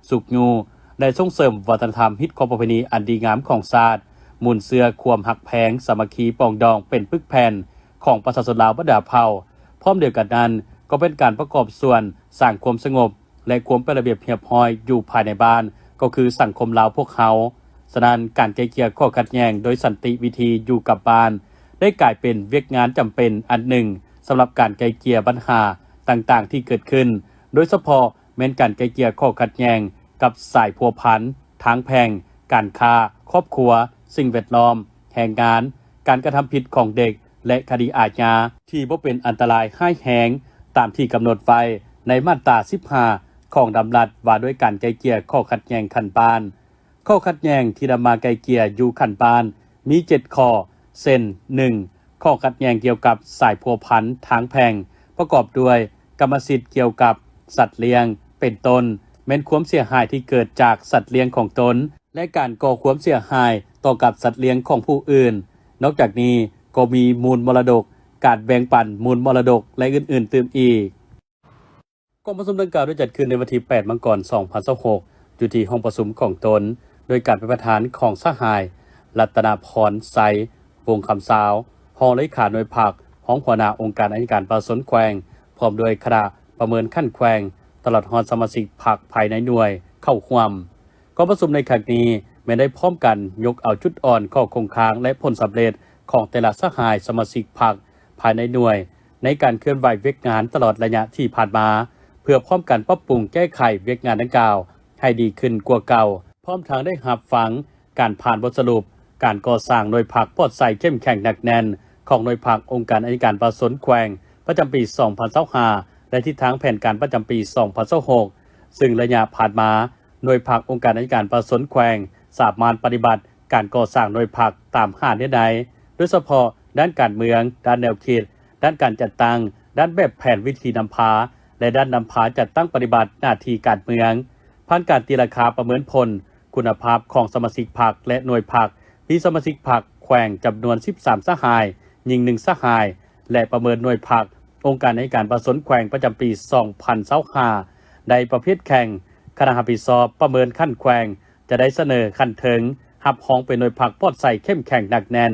ຊຸກຍູ້ ແລະ ສົ່ງເສີມວັດທະນະທຳຮີດຄອງປະເພນີອັນດີງາມຂອງຊາດ, ມູນເຊື້ອຄວາມຮັກແພງສາມັກຄີປອງດອງເປັນປຶກແຜ່ນຂອງປະຊາຊົນລາວບັນດາເຜົ່າ. ພ້ອມດຽວກັນນັ້ນ ກໍເປັນການປະກອບສ່ວນສ້າງຄວາມສະຫງົບ ແລະ ຄວາມເປັນລະບຽບຮຽບຮ້ອຍຢູ່ພາຍໃນບ້ານ ກໍຄືສັງຄົມລາວພວກເຮົາ. ສະນັ້ນ ການໄກ່ເກ່ຍຂໍ້ຂັດແຍ່ງໂດຍສັນຕິວິທີຢູ່ກັບບ້ານ ໄດ້ກາຍເປັນວຽກງານຈຳເປັນອັນໜຶ່ງສຳລັບການໄກ່ເກ່ຍບັນຫາຕ່າງໆທີ່ເກີດຂຶ້ນ, ໂດຍສະເພາະແມ່ນການໄກ່ເກ່ຍຂໍ້ຂັດແຍ່ງກັບສາຍພົວພັນທາງແພ່ງ, ການຄ້າ, ຄອບຄົວ, ສິ່ງແວດລ້ອມ, ແຮງງານ, ການກະທຳຜິດຂອງເດັກ ແລະ ຄະດີອາຍາທີ່ບໍ່ເປັນອັນຕະລາຍຮ້າຍແຮງ ຕາມທີ່ກຳນົດໄວ້ໃນມາດຕາສິບຫ້າ ຂອງດຳລັດວ່າດ້ວຍການໄກ່ເກ່ຍຂໍ້ຂັດແຍ່ງຂັ້ນບ້ານ. ຂໍ້ຂັດແຍ່ງທີ່ນຳມາໄກ່ເກ່ຍຢູ່ຂັ້ນບ້ານມີເຈັດຂໍ້ ເຊັ່ນ ໜຶ່ງ ຂໍ້ຂັດແຍ່ງກ່ຽວກັບສາຍພົວພັນທາງແພ່ງ ປະກອບດ້ວຍກຳມະສິດກ່ຽວກັບສັດລ້ຽງ ເປັນຕົ້ນ ແມ່ນຄວາມເສຍຫາຍທີ່ເກີດຈາກສັດລ້ຽງຂອງຕົນ ແລະ ການກໍ່ຄວາມເສຍຫາຍຕໍ່ກັບສັດລ້ຽງຂອງຜູ້ອື່ນ. ນອກຈາກນີ້ກໍມີມູນມໍລະດົກ, ການແບ່ງປັນມູນມໍລະດົກ ແລະ ອື່ນໆຕື່ມອີກ. ກອງປະຊຸມດັ່ງກ່າວໄດ້ຈັດຂຶ້ນໃນວັນທີແປດ ມັງກອນ ສອງພັນຊາວຫົກ ຢູ່ທີ່ຫ້ອງປະຊຸມຂອງຕົນ ໂດຍການເປັນປະທານຂອງສະຫາຍ ລັດຕະນະພອນ ໄຊ ວົງຄຳຊາວ, ຮອງເລຂາໜ່ວຍພັກ, ຮອງຫົວໜ້າອົງການໄອຍະການປະຊາຊົນແຂວງ, ພ້ອມດ້ວຍຄະນະປະເມີນຂັ້ນແຂວງ, ຕະຫຼອດຮອດສະມາຊິກພັກພາຍໃນໜ່ວຍເຂົ້າຮ່ວມ. ກອງປະຊຸມໃນຄັ້ງນີ້ແມ່ນໄດ້ພ້ອມກັນຍົກເອົາຈຸດອ່ອນ, ຂໍ້ຄົງຄ້າງ ແລະ ຜົນສຳເລັດຂອງແຕ່ລະສະຫາຍສະມາຊິກພັກພາຍໃນໜ່ວຍ ໃນການເຄື່ອນໄຫວວຽກງານຕະຫຼອດໄລຍະທີ່ຜ່ານມາ ເພື່ອພ້ອມກັນປັບປຸງແກ້ໄຂວຽກງານດັ່ງກ່າວໃຫ້ດີຂຶ້ນກວ່າເກົ່າ, ພ້ອມທັງໄດ້ຮັບຟັງການຜ່ານບົດສະຫຼຸບການກໍ່ສ້າງໜ່ວຍພັກປອດໃສເຂັ້ມແຂງໜັກແໜ້ນຂອງໜ່ວຍພັກອົງການໄອຍະການປະຊາຊົນແຂວງປະຈຳປີສອງພັນຊາວຫ້າ ແລະ ທິດທາງແຜນການປະຈຳປີສອງພັນຊາວຫົກ ເຊິ່ງໄລຍະຜ່ານມາ ໜ່ວຍພັກອົງການໄອຍະການປະຊາຊົນແຂວງ ສາມາດປະຕິບັດການກໍ່ສ້າງໜ່ວຍພັກຕາມຫ້າເນື້ອໃນ, ໂດຍສະເພາະດ້ານການເມືອງ, ດ້ານແນວຄິດ, ດ້ານການຈັດຕັ້ງ, ດ້ານແບບແຜນວິທີນຳພາ ແລະ ດ້ານນຳພາຈັດຕັ້ງປະຕິບັດໜ້າທີ່ການເມືອງ. ຜ່ານການຕີລາຄາປະເມີນຜົນຄຸນນະພາບຂອງສະມາຊິກພັກ ແລະ ໜ່ວຍພັກ, ມີສະມາຊິກພັກແຂວງຈຳນວນສິບສາມສະຫາຍ, ຍິງໜຶ່ງສະຫາຍ ແລະ ປະເມີນໜ່ວຍພັກອົງການໄອຍະການປະຊາຊົນແຂວງປະຈຳປີສອງພັນຊາວຫ້າ ໄດ້ປະເພດແຂ່ງ, ຄະນະຮັບຜິດຊອບປະເມີນຂັ້ນແຂວງ ຈະໄດ້ສະເໜີຂັ້ນເທິງຮັບຮອງເປັນໜ່ວຍພັກປອດໃສເຂັ້ມແຂງໜັກແໜ້ນ.